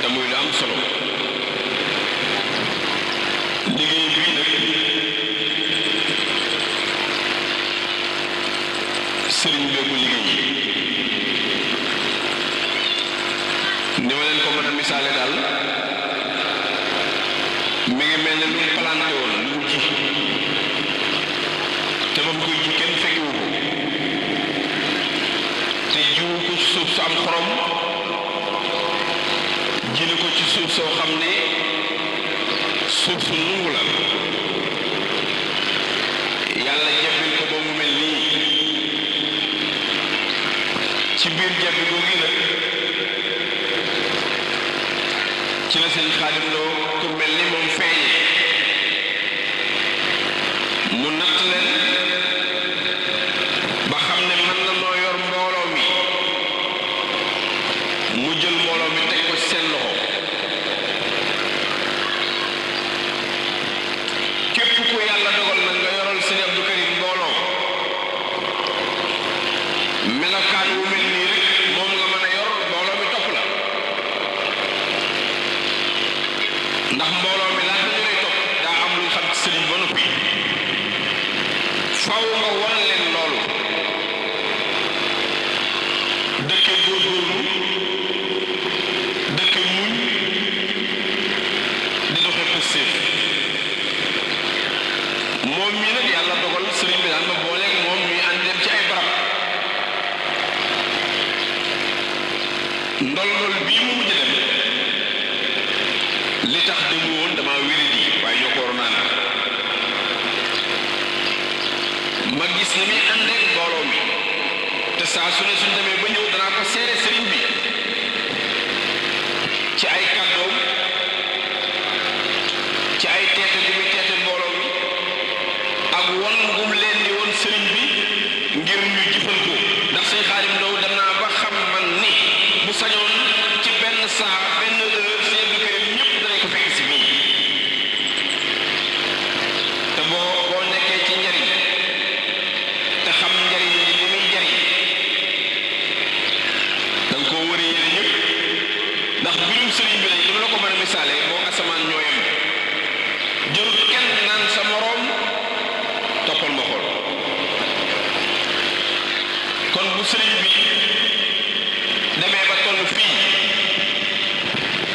B: te muy lu am solo. liggéey bii nag sëriñ bee ko liggéey ni ma leen ko mën a misaale daal mi ngi mel ne lu planté woon lu mu ji te ba mu koy ji kenn fekkewu ko te jiwu ko ci suuf su am xorom ji ko ci suuf soo xam ne suuf su nungu la yàlla jebbil ko ba mu mel nii. ci biir jebbi googu nag ci la sëñ Xaadim Lo ku mel ni moom feeñ mu natt leen ba xam ne mën na noo yor mbooloo mi mu jël mbooloo mi teg ko ci seen loxo. képp ku yàlla dogal na nga yoral sëñ Abdou Karim mbooloo melokaan wu mel nii rek moom nga mën a yor mbooloo mi topp la. ndax mbooloo mi laata ñu lay topp daa am luñ xam ci sëriñ ba noppi faw nga wan leen loolu dëkke góorgóorlu dëkke muñ di doxe pëstéef. moom mii nag yàlla dogal sëriñ bi daan ma booleeg moom ñuy ànd dem ci ay barab ndol bii mu mujj dem li tax demu woon dama wéri di waaye ñoo ko waroon ànd. ma gis ni muy àndeek mbooloo mi te saa su ne suñ demee ba ñëw danaa ko seere sëriñ bi ci ay kàddoom ci ay teete gu muy teete mbooloo mi ak won gum leen di woon sëriñ bi ngir ñu jëfal ko. ndax sëñ Xaadim Ndaw dem naa ba xam man ni bu sañoon ci benn saa benn heure sëñ Abdou Karim ñëpp danañ ko fekk si fii te boo nekkee ci njariñ te xam njariñ li muy njariñ da nga koo war a yéene ñëpp. ndax mbirum sëriñ bi lañ li ma la ko mën a misaale moo asamaan ñoo yem jërut kenn naan sa moroom toppal ma xool. kon bu sëriñ bi demee ba toll fii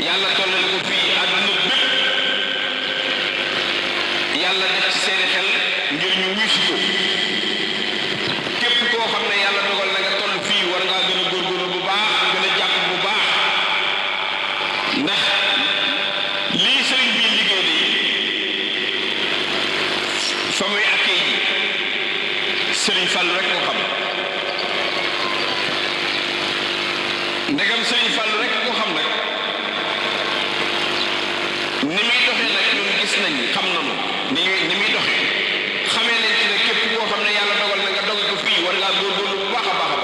B: yàlla tollale ko fii àdduna bépp yàlla def ci seeni xel ngir ñu wiisu ko. képp koo xam ne yàlla dogal na nga toll fii war ngaa gën a góorgóorlu bu baax gën a jàpp bu baax. ndax lii sëriñ bi liggéey de fa muy akkee ji sëriñ Fall rek ko xam. ndegam sëriñ Fall rek ko xam nag ni muy doxee nag ñun gis nañ xam nañu ni muy doxee xamee nañ ci ne képp koo xam ne yàlla dogal na nga dogal ko fii war ngaa góorgóorlu bu baax a baax a baax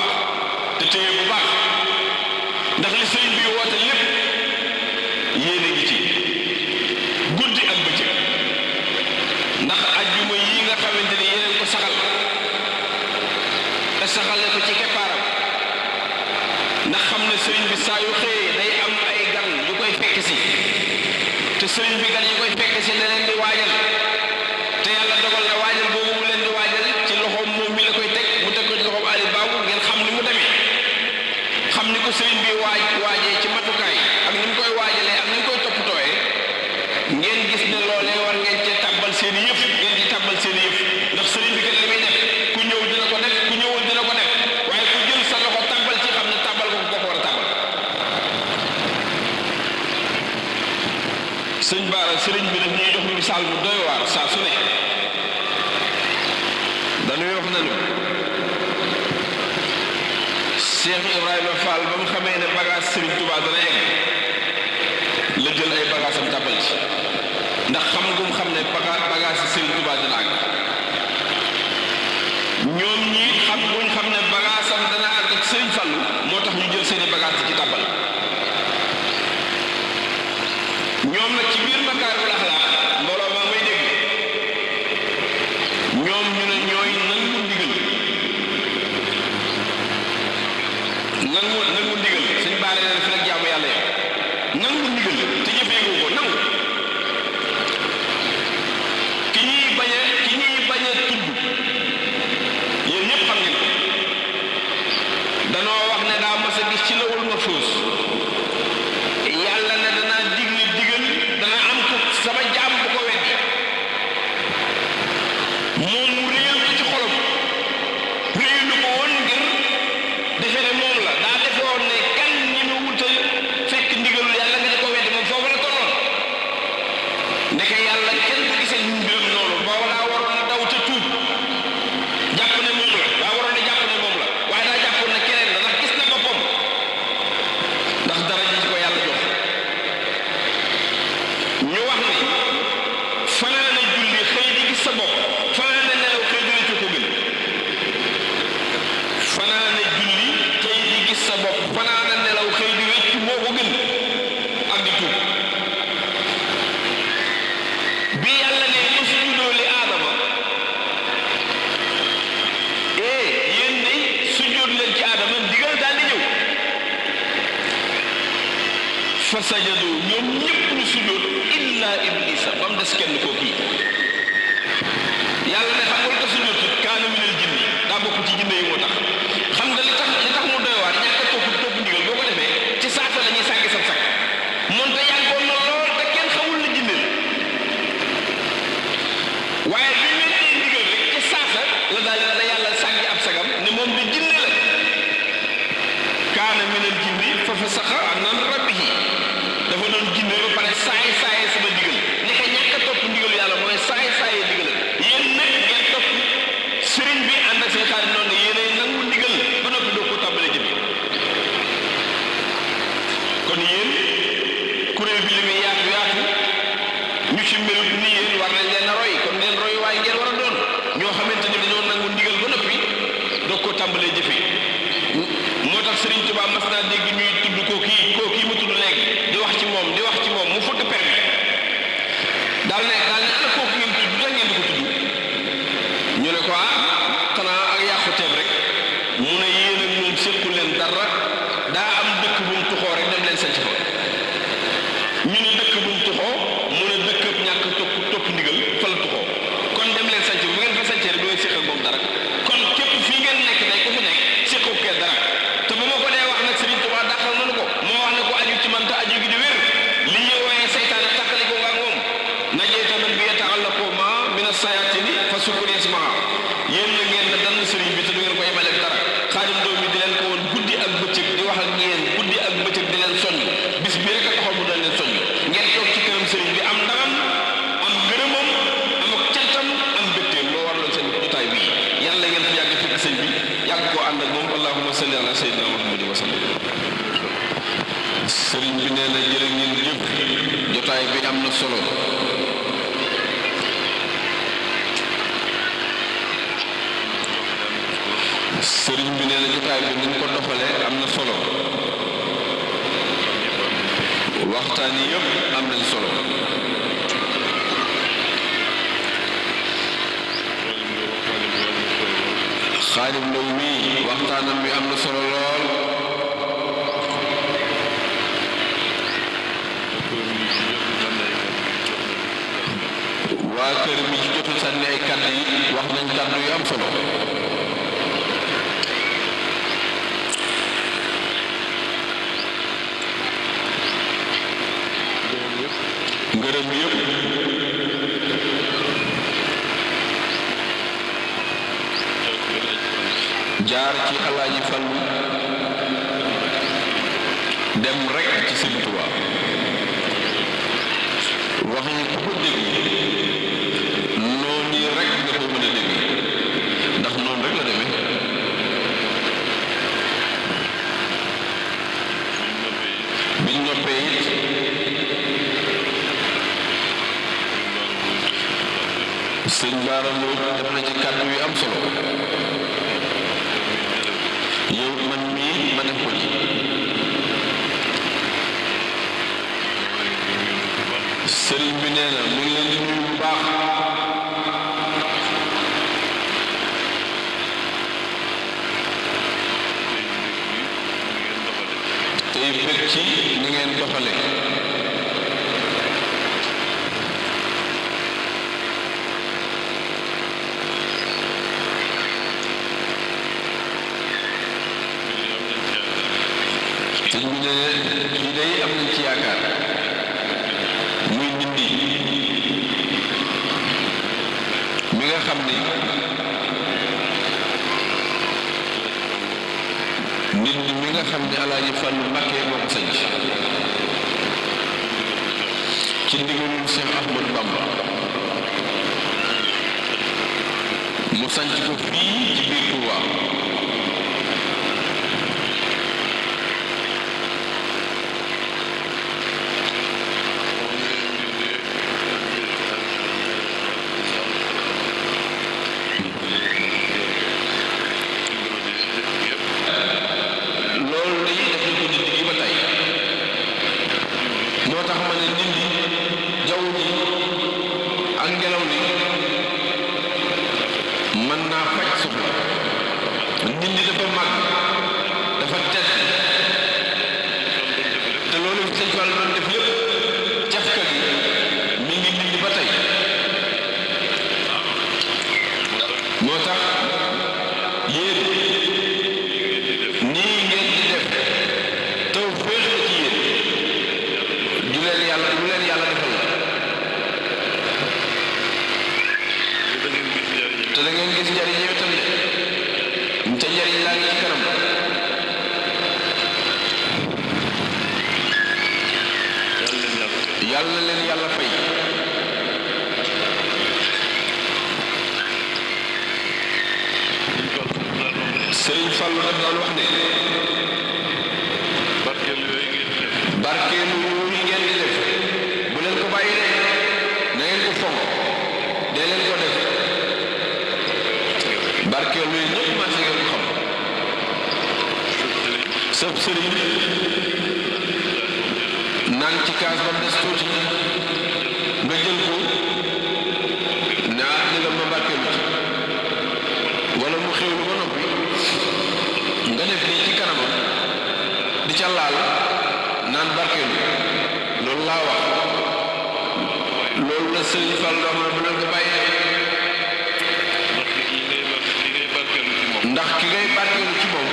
B: sëriñ bi saa yu xëyee day am ay gan yu koy fekk si te sëriñ bi gan yu koy fekk si da leen di waajal te yàlla dogal na waajal boobu mu leen di waajal ci loxoom moom mi la koy teg mu teg ko ci loxoom Ali Babou ngeen xam ni mu demee xam ni ko sëriñ bi waajee ci matukaay ak ni mu koy waajalee ak ni mu koy toppatooyee ngeen gis ne loolee war ngeen cee tàbbal seen i yëf ngeen ci tàbbal seen i yëf ndax sëriñ bi kat li muy def ku ñëw dina ko def ku ñëwul dina ko def waaye ku jël sa loxo tàbbal ci xam ne tàbbal ko ko war a tàbbal. sëñ Bara sëriñ bi daf ñuy jox misaal bu doy waar saa su ne dañuy wax nañu Cheikh Ibrahima Fall ba mu xamee ne bagage Sëriñ Touba dana egg la jël ay bagage am tàbbal ci ndax xam ngum xam ne bagage Sëriñ Touba dana àgg ñoom ñi xam guñ xam ne bagage am dana àgg ak Sëriñ Fallu moo tax ñu jël seeni bagage ci tàbbal ñoom nag ci biir Makaarimul Axlaaq mbooloo maa may dégg ñoom ñu ne ñooy nangu ndigal nangu ndigal sëñ Bara leen fi nag jaamu yàlla yow nangu ndigal te jëfee ko nangu ki ñuy bañ a tudd yéen ñëpp xam ngeen ko danoo wax ne daa mas a gis ci lawul mahfuus yàlla ne danaa digle digal dana am ko sama jaam bu ko weddi moom mu réyal ko ci xolam réyalu ko woon ngir defe ne moom la daa defe woon ne kan ñi mu wutal fekk ndigalul yàlla nga di ko weddi moom foofu la tolloon ndeke yàlla kenn du gisee ñu mbiram noonu booba daa waroon a daw ca tuub jàpp ne moom la daa waroon a jàpp ne moom la waaye daa jàppoon ne keneen la ndax gis na boppam ndax dara ji ko yàlla jox ñu wax ni fanaane julli xëy di gis sa bopp fanaane nelaw xëy di rëccu ko gën fanaane julli xëy di gis sa bopp fanaane nelaw xëy di rëccu moo ko gën ak di tuub bi yàlla ne usjudoo li aadama yéen de sujjóot leen ci aadama ndigal daal di ñëw fa sajadu ñoom ñëpp ñu sujjóot illa iblisa ba mu des kenn koo kii yàlla ne xam nga lu tax sujjóot kaana minal jinni daa bokk ci jinne yi moo tax xam nga li tax mu doy waar ñàkk a topp ndigal boo ko defee ci saasa la ñuy sàngi sab sag moonte yàggoon na lool te kenn xamul la jinne la waaye bi ñu leen ndigal rek ci saasa la daal la yàlla sàngi ab sagam ne moom di jinne la kaana minal jinni fa fasaqa an rabbihi dafa doon jinne ba pare saay sama ndigal ni ko ñàkk a topp ndigal yàlla mooy saay ndigal yéen nag ngeen topp sëriñ bi ànd ak seytaane noonu yéenay nangu ndigal ba noppi doo ko tàmbale jëfe kon yéen kuréel bi li muy yaatu ñu ci melut ni yéen war nañ leen a roy kon leen roy waaye ngeen war a doon ñoo xamante ni dañoo nangu ndigal ba noppi doo ko tàmbalee jëfe moo tax Sëriñ Tuubaa mas naa dégg ñuy tudd kii mu tudd léegi di wax ci moom mu fëgg permi daal ne ana kooku ngeen tudd da ngeen di ko tudd ñu ne ko xanaa ak yàquteem rek mu ne yéen ak moom séqu leen dara daa am dëkk bu mu tuxoo rek dem leen sanc fa ñu ne dëkk bu mu tuxoo mu ne dëkk ñàkk topp ndigal fa la tuxoo kon dem leen sanc bu ngeen fa sancee rek du ngeen séq ak moom dara kon képp fii ngeen nekk day ku fi nekk séqu kee dara te bu ma ko dee wax nag Sëriñ Tuubaa dàqal nanu ko moo wax ne ko aju ci man te aju gi di wér li ñuy wooyee seytaane tàqali ko nga ak moom najeyta man bi yataallaqu ma min as-sayatini fa sukkur yasmaha yéen la ngeen na dann sëriñ bi te du ngeen ko yemale dara Xaadim doom bi di leen ko woon guddi ak bëccëg di wax ak yéen guddi ak bëccëg di leen soññ bis bi rek a taxaw mu dal leen soññ ngeen toog ci këram sëriñ bi am ndamam am ngërëmam am ak cantam am mbégteem loo waraloon seen jotaay bii yàlla ngeen fi yàgg fekk sëñ bi yàgg koo ànd ak moom allahumma salli ala sayyidina muhammadin wa sallam sëriñ bi nee na jërë ngeen jëf jotaay bi am na solo sëriñ bi nee na jotaay bi ni ñu ko doxalee am na solo waxtaan yi yëpp am nañ solo Xaadim Ndaw mi waxtaanam bi am na solo lool waa kër mi ci jotul sànni ay kàddu yi wax nañ kàddu yu am solo ngërëm yëpp jaar ci Alaaji Fallu dem rek ci Sëriñ Tuubaa wax yi ku ko dégg noonu rek nga ko mën a dégg ndax noonu rek la demee biñ noppee it sëñ Baara Mbooj def na ci kàddu yu am solo yow man mii ma def ko ci sëriñ bi nee na mu ngi leen di nuyu bu baax tey bëgg ci ni ngeen doxale sëriñ bi nee na lii day am nañ ci yaakaar muy Ndindi mi nga xam ni Ndindi mi nga xam ni Alaaji Fallu Mbàkke moo ko sanc ci ndigalul Cheikh Ahmadou Bamba mu sanc ko fii ci biir Touba yàlla leen yàlla fay Sëriñ Fallu daf daan wax ne barkeelu yooyu ngeen di def bu leen ko bàyyi de na ngeen ko fonk dee leen ko def barkeelu yooyu ñëpp maa si ngeen ko xam sëb sëriñ naan ci kaas ba des tuuti nga jël ko naa jëlam ma barkeelu ci wala mu xewlu ba noppi nga def nii ci kanamam di ca laal naan barkeelu loolu laa wax loolu la Sëriñ Fall wax na bu leen ko bàyyee ndax ki ngay barkeelu ci moom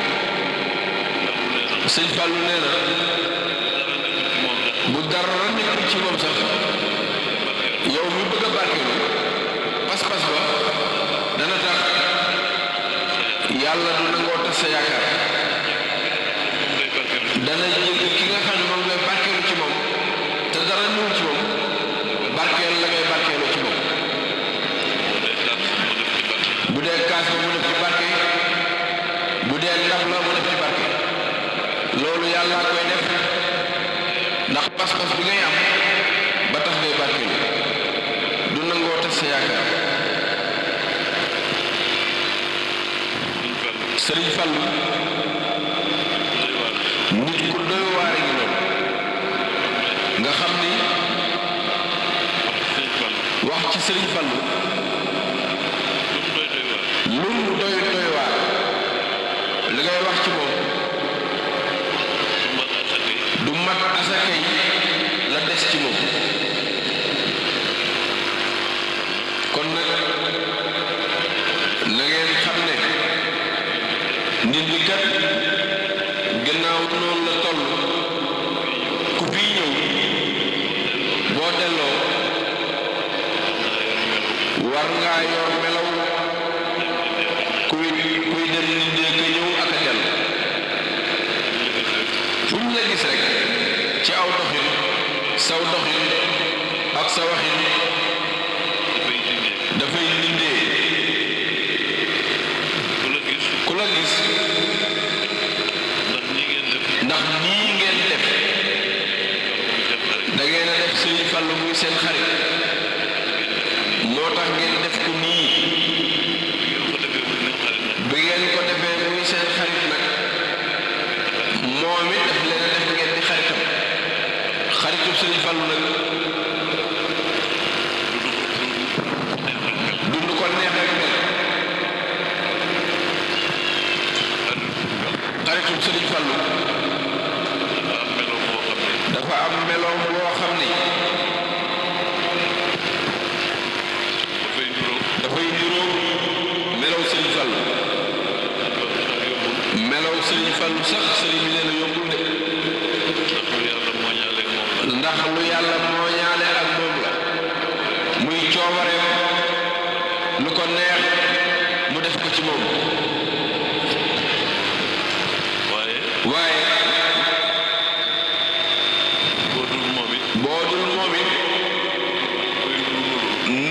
B: Sëriñ Fall nee na bu dara nekkul ci moom sax yow mi bëgg a barkeelu pas-pas ba dana tax yàlla du nangoo tas sa yaakaar dana jël ki nga xam ne moom ngay barkeelu ci moom te dara ñëwul ci moom barkeel la ngay barkeelu ci moom bu dee kaas ba mu def ci barke bu dee ndab la mu def ci barke loolu yàlla koy def ndax pas-pas bi ngay am ba tax ngay barkeelu du nangoo tas sa yaakaar Sëriñ Fallu nit ku doy waare gi loolu nga xam ni wax ci Sëriñ Fallu lu mu doy doy waar li ngay wax ci moom du mat asaka yi la des ci moom melloo war ngaa yor melaw kuy dem nit ñi ka ñëw ak a dellu fu ñu la gis rek ci aw doxin saw doxin ak sa waxin dafay dindee ku la gis ndax nii ngeen def da ngeen a def Sëriñ Fallu muy seen xarit moo tax ngeen def ko nii bi ngeen ko defee muy seen xarit nag moom it daf leen a def ngeen di xaritam xaritu Sëriñ Fallu nag dund ko neex rek mel xaritu Sëriñ Fallu dafa am meloom boo xam ni dafay niroo melow Sëriñ Fallu melow Sëriñ Fallu sax sëriñ bi nee na yombul de ndax lu yàlla moo ñaale ak moom la muy coobareem lu ko neex mu def ko ci moom waaye boo dul moom it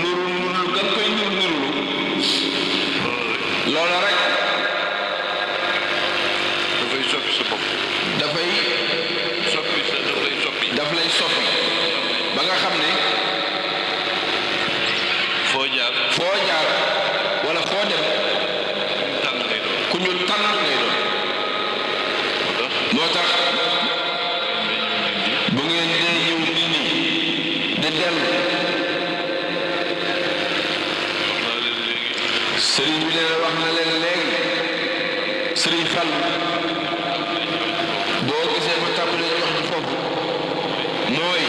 B: nuru gan koy nuru loola rek dafay soppi sa bopp daf lay soppi ba nga xam ne foo jaar wala foo dem ku ñu tànn ngay doon moo tax bu ngeen dee ñëw nit ñi di dellu sëriñ bi leen wax na leen léegi Sëriñ Fallu boo gisee ma tàmbalee wax ci foofu mooy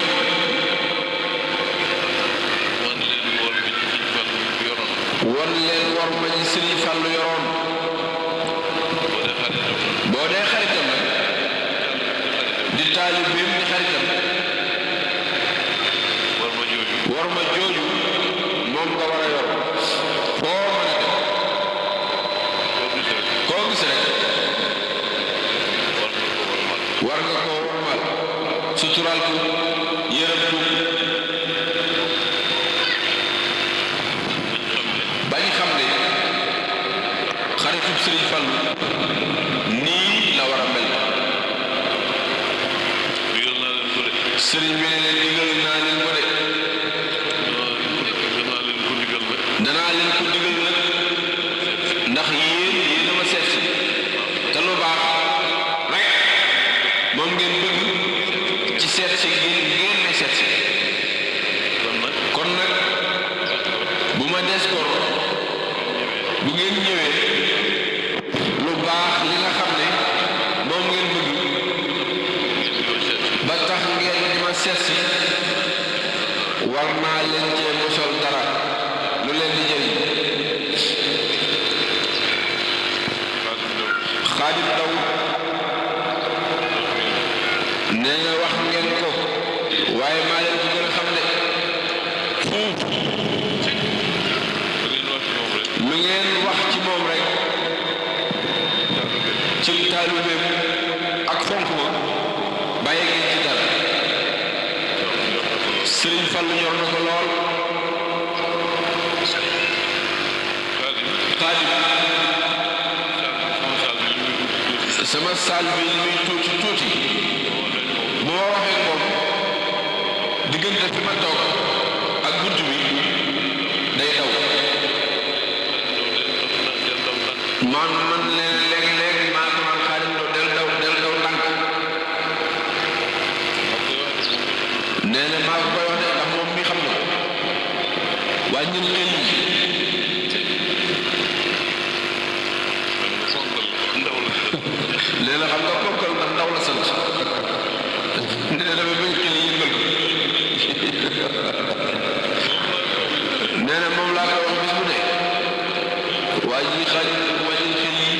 B: wan leen war ma ci Sëriñ Fallu yoroon boo dee xaritam nag di taalibeem di xaritam war ma jooju moom nga war a yor foo mën a dem koo gis rek war nga koo warmal suturaal ko yërëm ko bañ xam ne xaritub Sëriñ Fallu nii la war a mel sëriñ bi ne leen digal naa leen ko de danaa leen ko digal nag ndax yéen a ma seet si te lu baax rek moom ngeen bëgg ci seet si ngeen may seet si kon nag bu ma des kor bu ngeen ñëwee lu baax li nga xam ne moom ngeen bëgg ba tax ngeen di ma seet si war naa leen cee mosol dara lu leen di jëriñ Xaadim Daw nee na wax ngeen ko waaye maa leen ko gën a xam ne fuuf lu ngeen wax ci moom rek ci taalibeem ak fonk ma bàyyi ngeen ci dara Sëriñ Fallu ñor na ko lool Xaadim sama saal bi li muy tuuti tuuti bu ma waxee moom diggante fi ma toog ak bunt bi day daw man leen léegi maa ko man Xaadim del daw ndànk nee na maa ko koy wax de ndax moom mi xam na ko waaye ñun xëy nee na xam nga kookal ndax ndaw la sant nee na ba bañ xëy yëngal ko nee na moom laa koy wax bis bu ne waaye ji xaaj wàññil xëy yi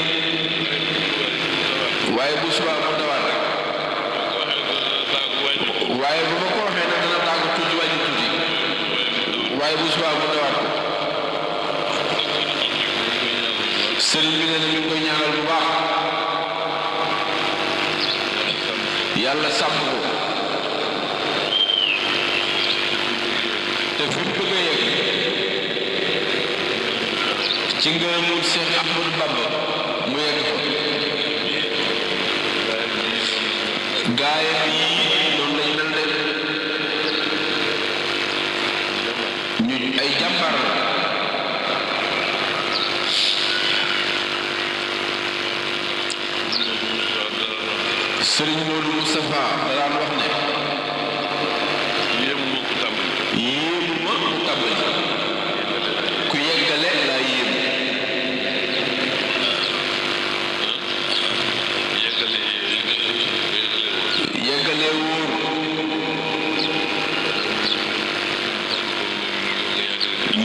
B: waaye bu subaa mu dawaat rek waaye bu ma ko waxee nag dana tàggu tuuti wàññi tuuti waaye bu subaa mu dawaat ko sëriñ bi nee na mi ngi koy ñaanal bu baax yàlla sàmm ko te fi mu bëgg a yegg ci ngërëmul Cheikh Ahmadou Bamba mu yegg fa gaayam yi noonu lañ mel de ñu ay jàmbaar la Sëriñ Modou Moustapha daan wax ne yéemu ma ku tàmbali ku yeggale laa yéem yeggale wóor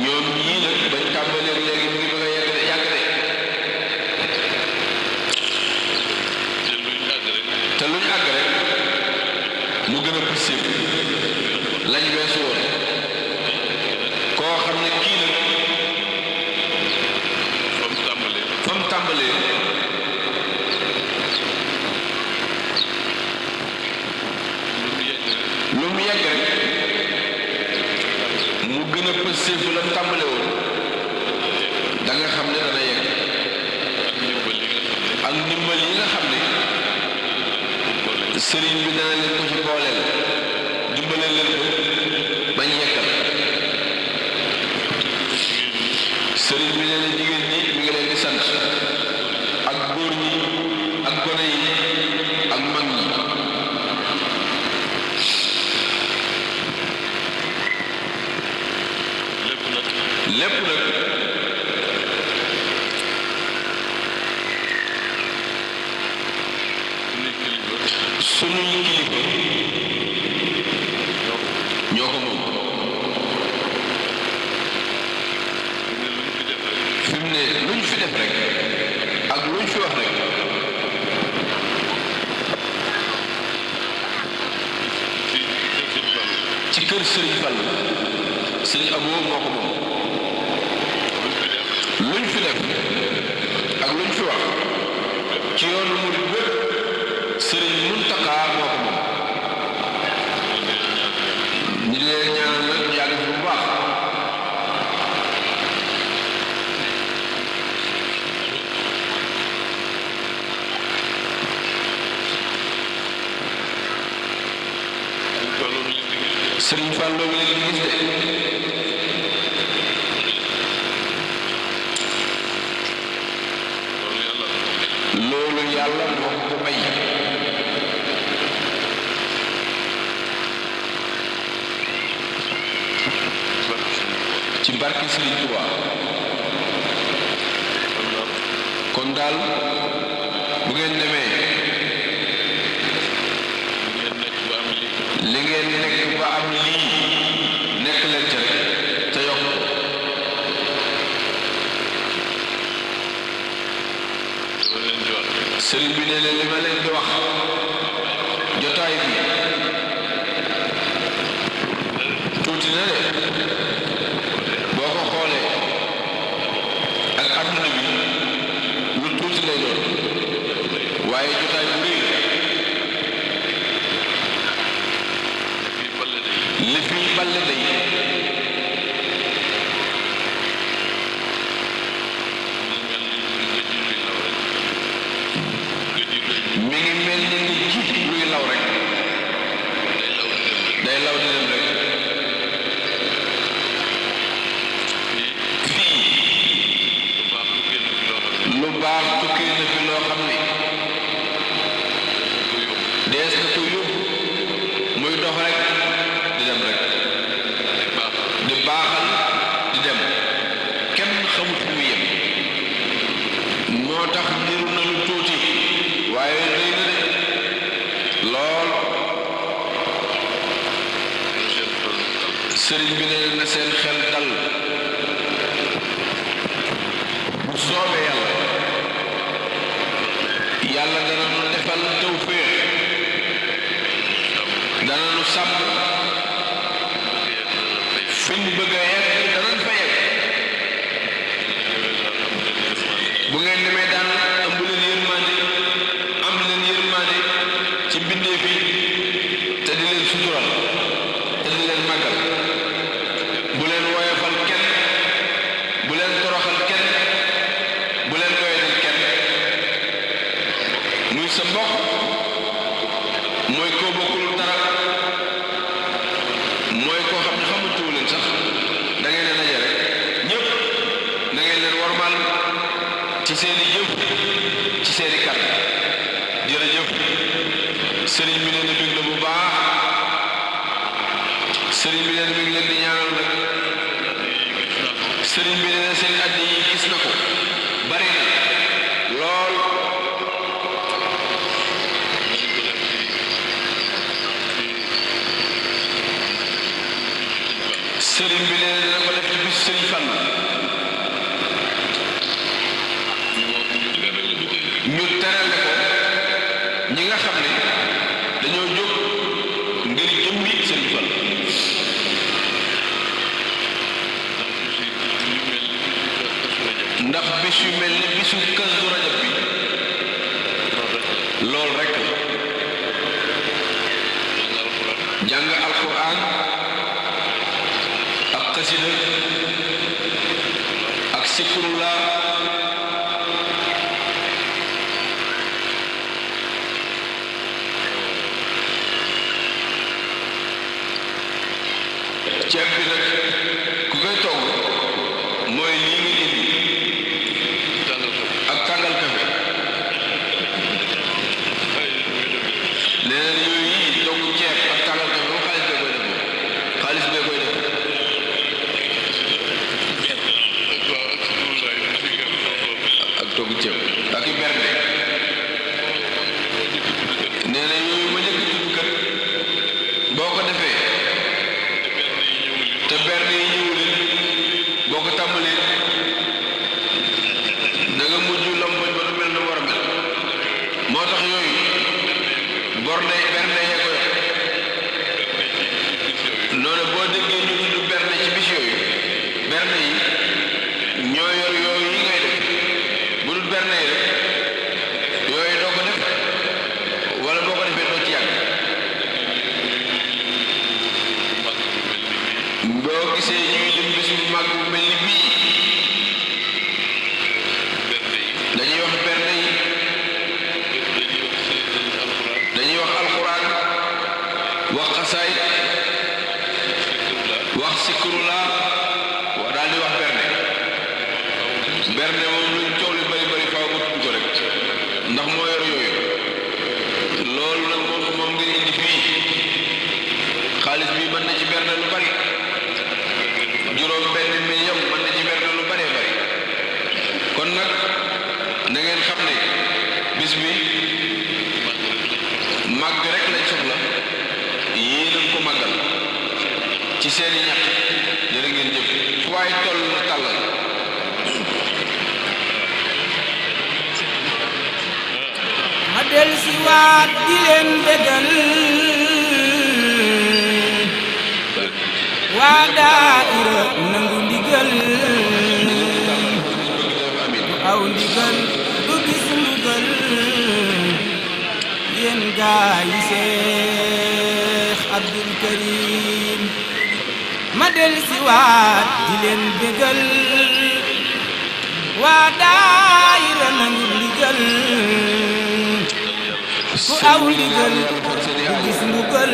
B: ñoom ñii nag bañ tàmbalee léegi mu ngi bëgg a yàgg de te luñ àgg rek mu gën a possible lañ weesu woon koo xam ne kii nag fa mu tàmbalee lu mu yegg rek mu gën a possible la mu tàmbale woon da nga xam ne dana yegg ak ndimbal yi nga xam ne sëriñ bi dana leen ko ci booleel dimbale leen ko bañ yeggal sëriñ bi nee na jigéen ñi mi ngi leen di sant ak góor ñi ak gone yi ak mag ñi lépp nag sunuy kilifa ñoo ko moom fi mu ne luñ fi def rek ak luñ fi wax rek ci kër Sëriñ Fall Sëriñ Abo moo ko moom luñ fi def ak luñ fi wax ci yoonu murid bépp Sëriñ Muntaxa moo ko moom ñu leen ñaanal nag ñu yàgg bu baax Sëriñ Fallu ngi leen di gis de loolu yàlla moo ko may ci barke Sëriñ Tuubaa kon daal bu ngeen demee li ngeen nekk ba am lii nekk leen ca rek te yokk sëriñ bi ne leen li ma leen di wax jotaay bi tuuti na de boo ko xoolee ak adduna bi lu tuuti lay doon waaye jotaay bu rëy li fi balle day mi ngi mel ni ji luy law rek day law di dem rek fii lu baax tukkee na fi loo xam ne dees na ko yóbbu muy dox rek di dem rek di baaxal di dem kenn xamut fu mu yem moo tax niru na lu tuuti waaye rëy na de lool sëriñ bi ne na seen xel dal bu soobee yàlla dana nu defal tawféex dana nu sàmm fi ñu bëgg a yegg danañ fa yegg bu ngeen demee daan ëmb leen yërmande am leen yërmande ci mbindeef yi te di leen sutural te di leen màggal bu leen woyofal kenn bu leen toroxal kenn bu leen doyadal kenn muy sa mbokk mooy koo bokkul dara mooy koo xam ne xamantuwu leen sax da ngeen leen daje rek ñëpp da ngeen leen warmal ci seeni jëf ci seeni kàddu jërëjëf sëriñ bi leen di bég la bu baax sëriñ bi leen mi ngi leen di ñaanal nag sëriñ bi leen seen addi yi gis na ko bari na lool sëriñ bi leen dina ko def ci bis sëriñ Fall ñu terale ko ñi nga xam ne dañoo jóg ngir jëmmi sëriñ Fall ndax bis yu mel ni bisu Kazu Rajab bi lool rekk la jàng alquran ak xasida ak sikrullah ceeb bi nag ku koy togg mooy lii ngi indi ak tàngal kafe leneen yooyu yi togg ceeb ak tàngal kafe moom xaalis bee koy def ak togg ceeb ak i bernde nee na yooyu ma njëkk tudd kat boo ko defee te bernde yi ñëwul boo ko tàmbalee da nga mujj lompoñ ba du mel na war a mel moo tax yooyu bernde yee ko yor noonu boo déggee ñu tudd bernde ci bis yooyu bernde yi ñoo yor yooyu yi ngay def bu dul bernde yi rek yooyu doo ko def wala boo ko defee doo ci yàgg boo gisee ñuy dem bis bu mag bu mel ni bii dañuy wax bernde yi dañuy wax alxuraan wax xasaay wax sikrullah wa daal di wax bernde bernde moom luñ coow li bari bari faaw mu tudd ko rek ndax moo yor yooyu loolu nag moom nga indi fii xaalis bi mën na ci bernde lu bari juróom benn million mën na ci bernde lu baree bari kon nag na ngeen xam ne bis bi màgg rek lañ soxla yéen a ko màggal ci seeni ñax jërë ngeen jëf fu waay toll na tàllal
A: ma del si waat di leen bégal waa daayira nangu ndigal aw ndigal du gis mbugal yéen gaa yi Seex Abdul Karim ma del si waat di leen bégal waa daayira nangu ndigal ku aw ndigal du gis mbugal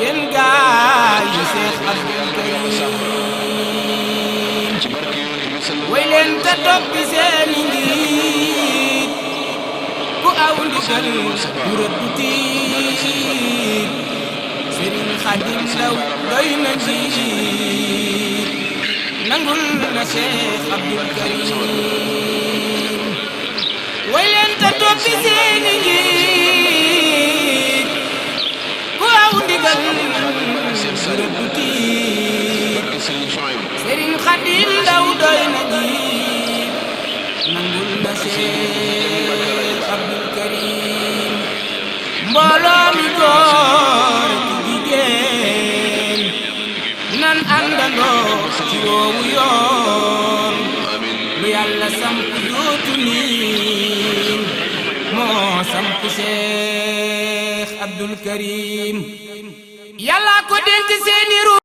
A: yéen gaa yi Seex Abdul Karim way leen ta toppi seeni njiit ku aw ndigal du rëddu tiit Sëriñ Xaadim Ndaw doy na njiit nangul na Seex Abdul Karim way leen ta toppi seeni njiit ku aw ndigal du rëddu tiit Sëriñ Xaadim Ndaw doy na njiit nangul na Seex Abdul Karim mbooloo mi góor ak jigéen àndandoo ci woowu yoon lu yàlla samp dootu niin moo samp Cheikh Abdul Karim yàlla ko dénk seeni ru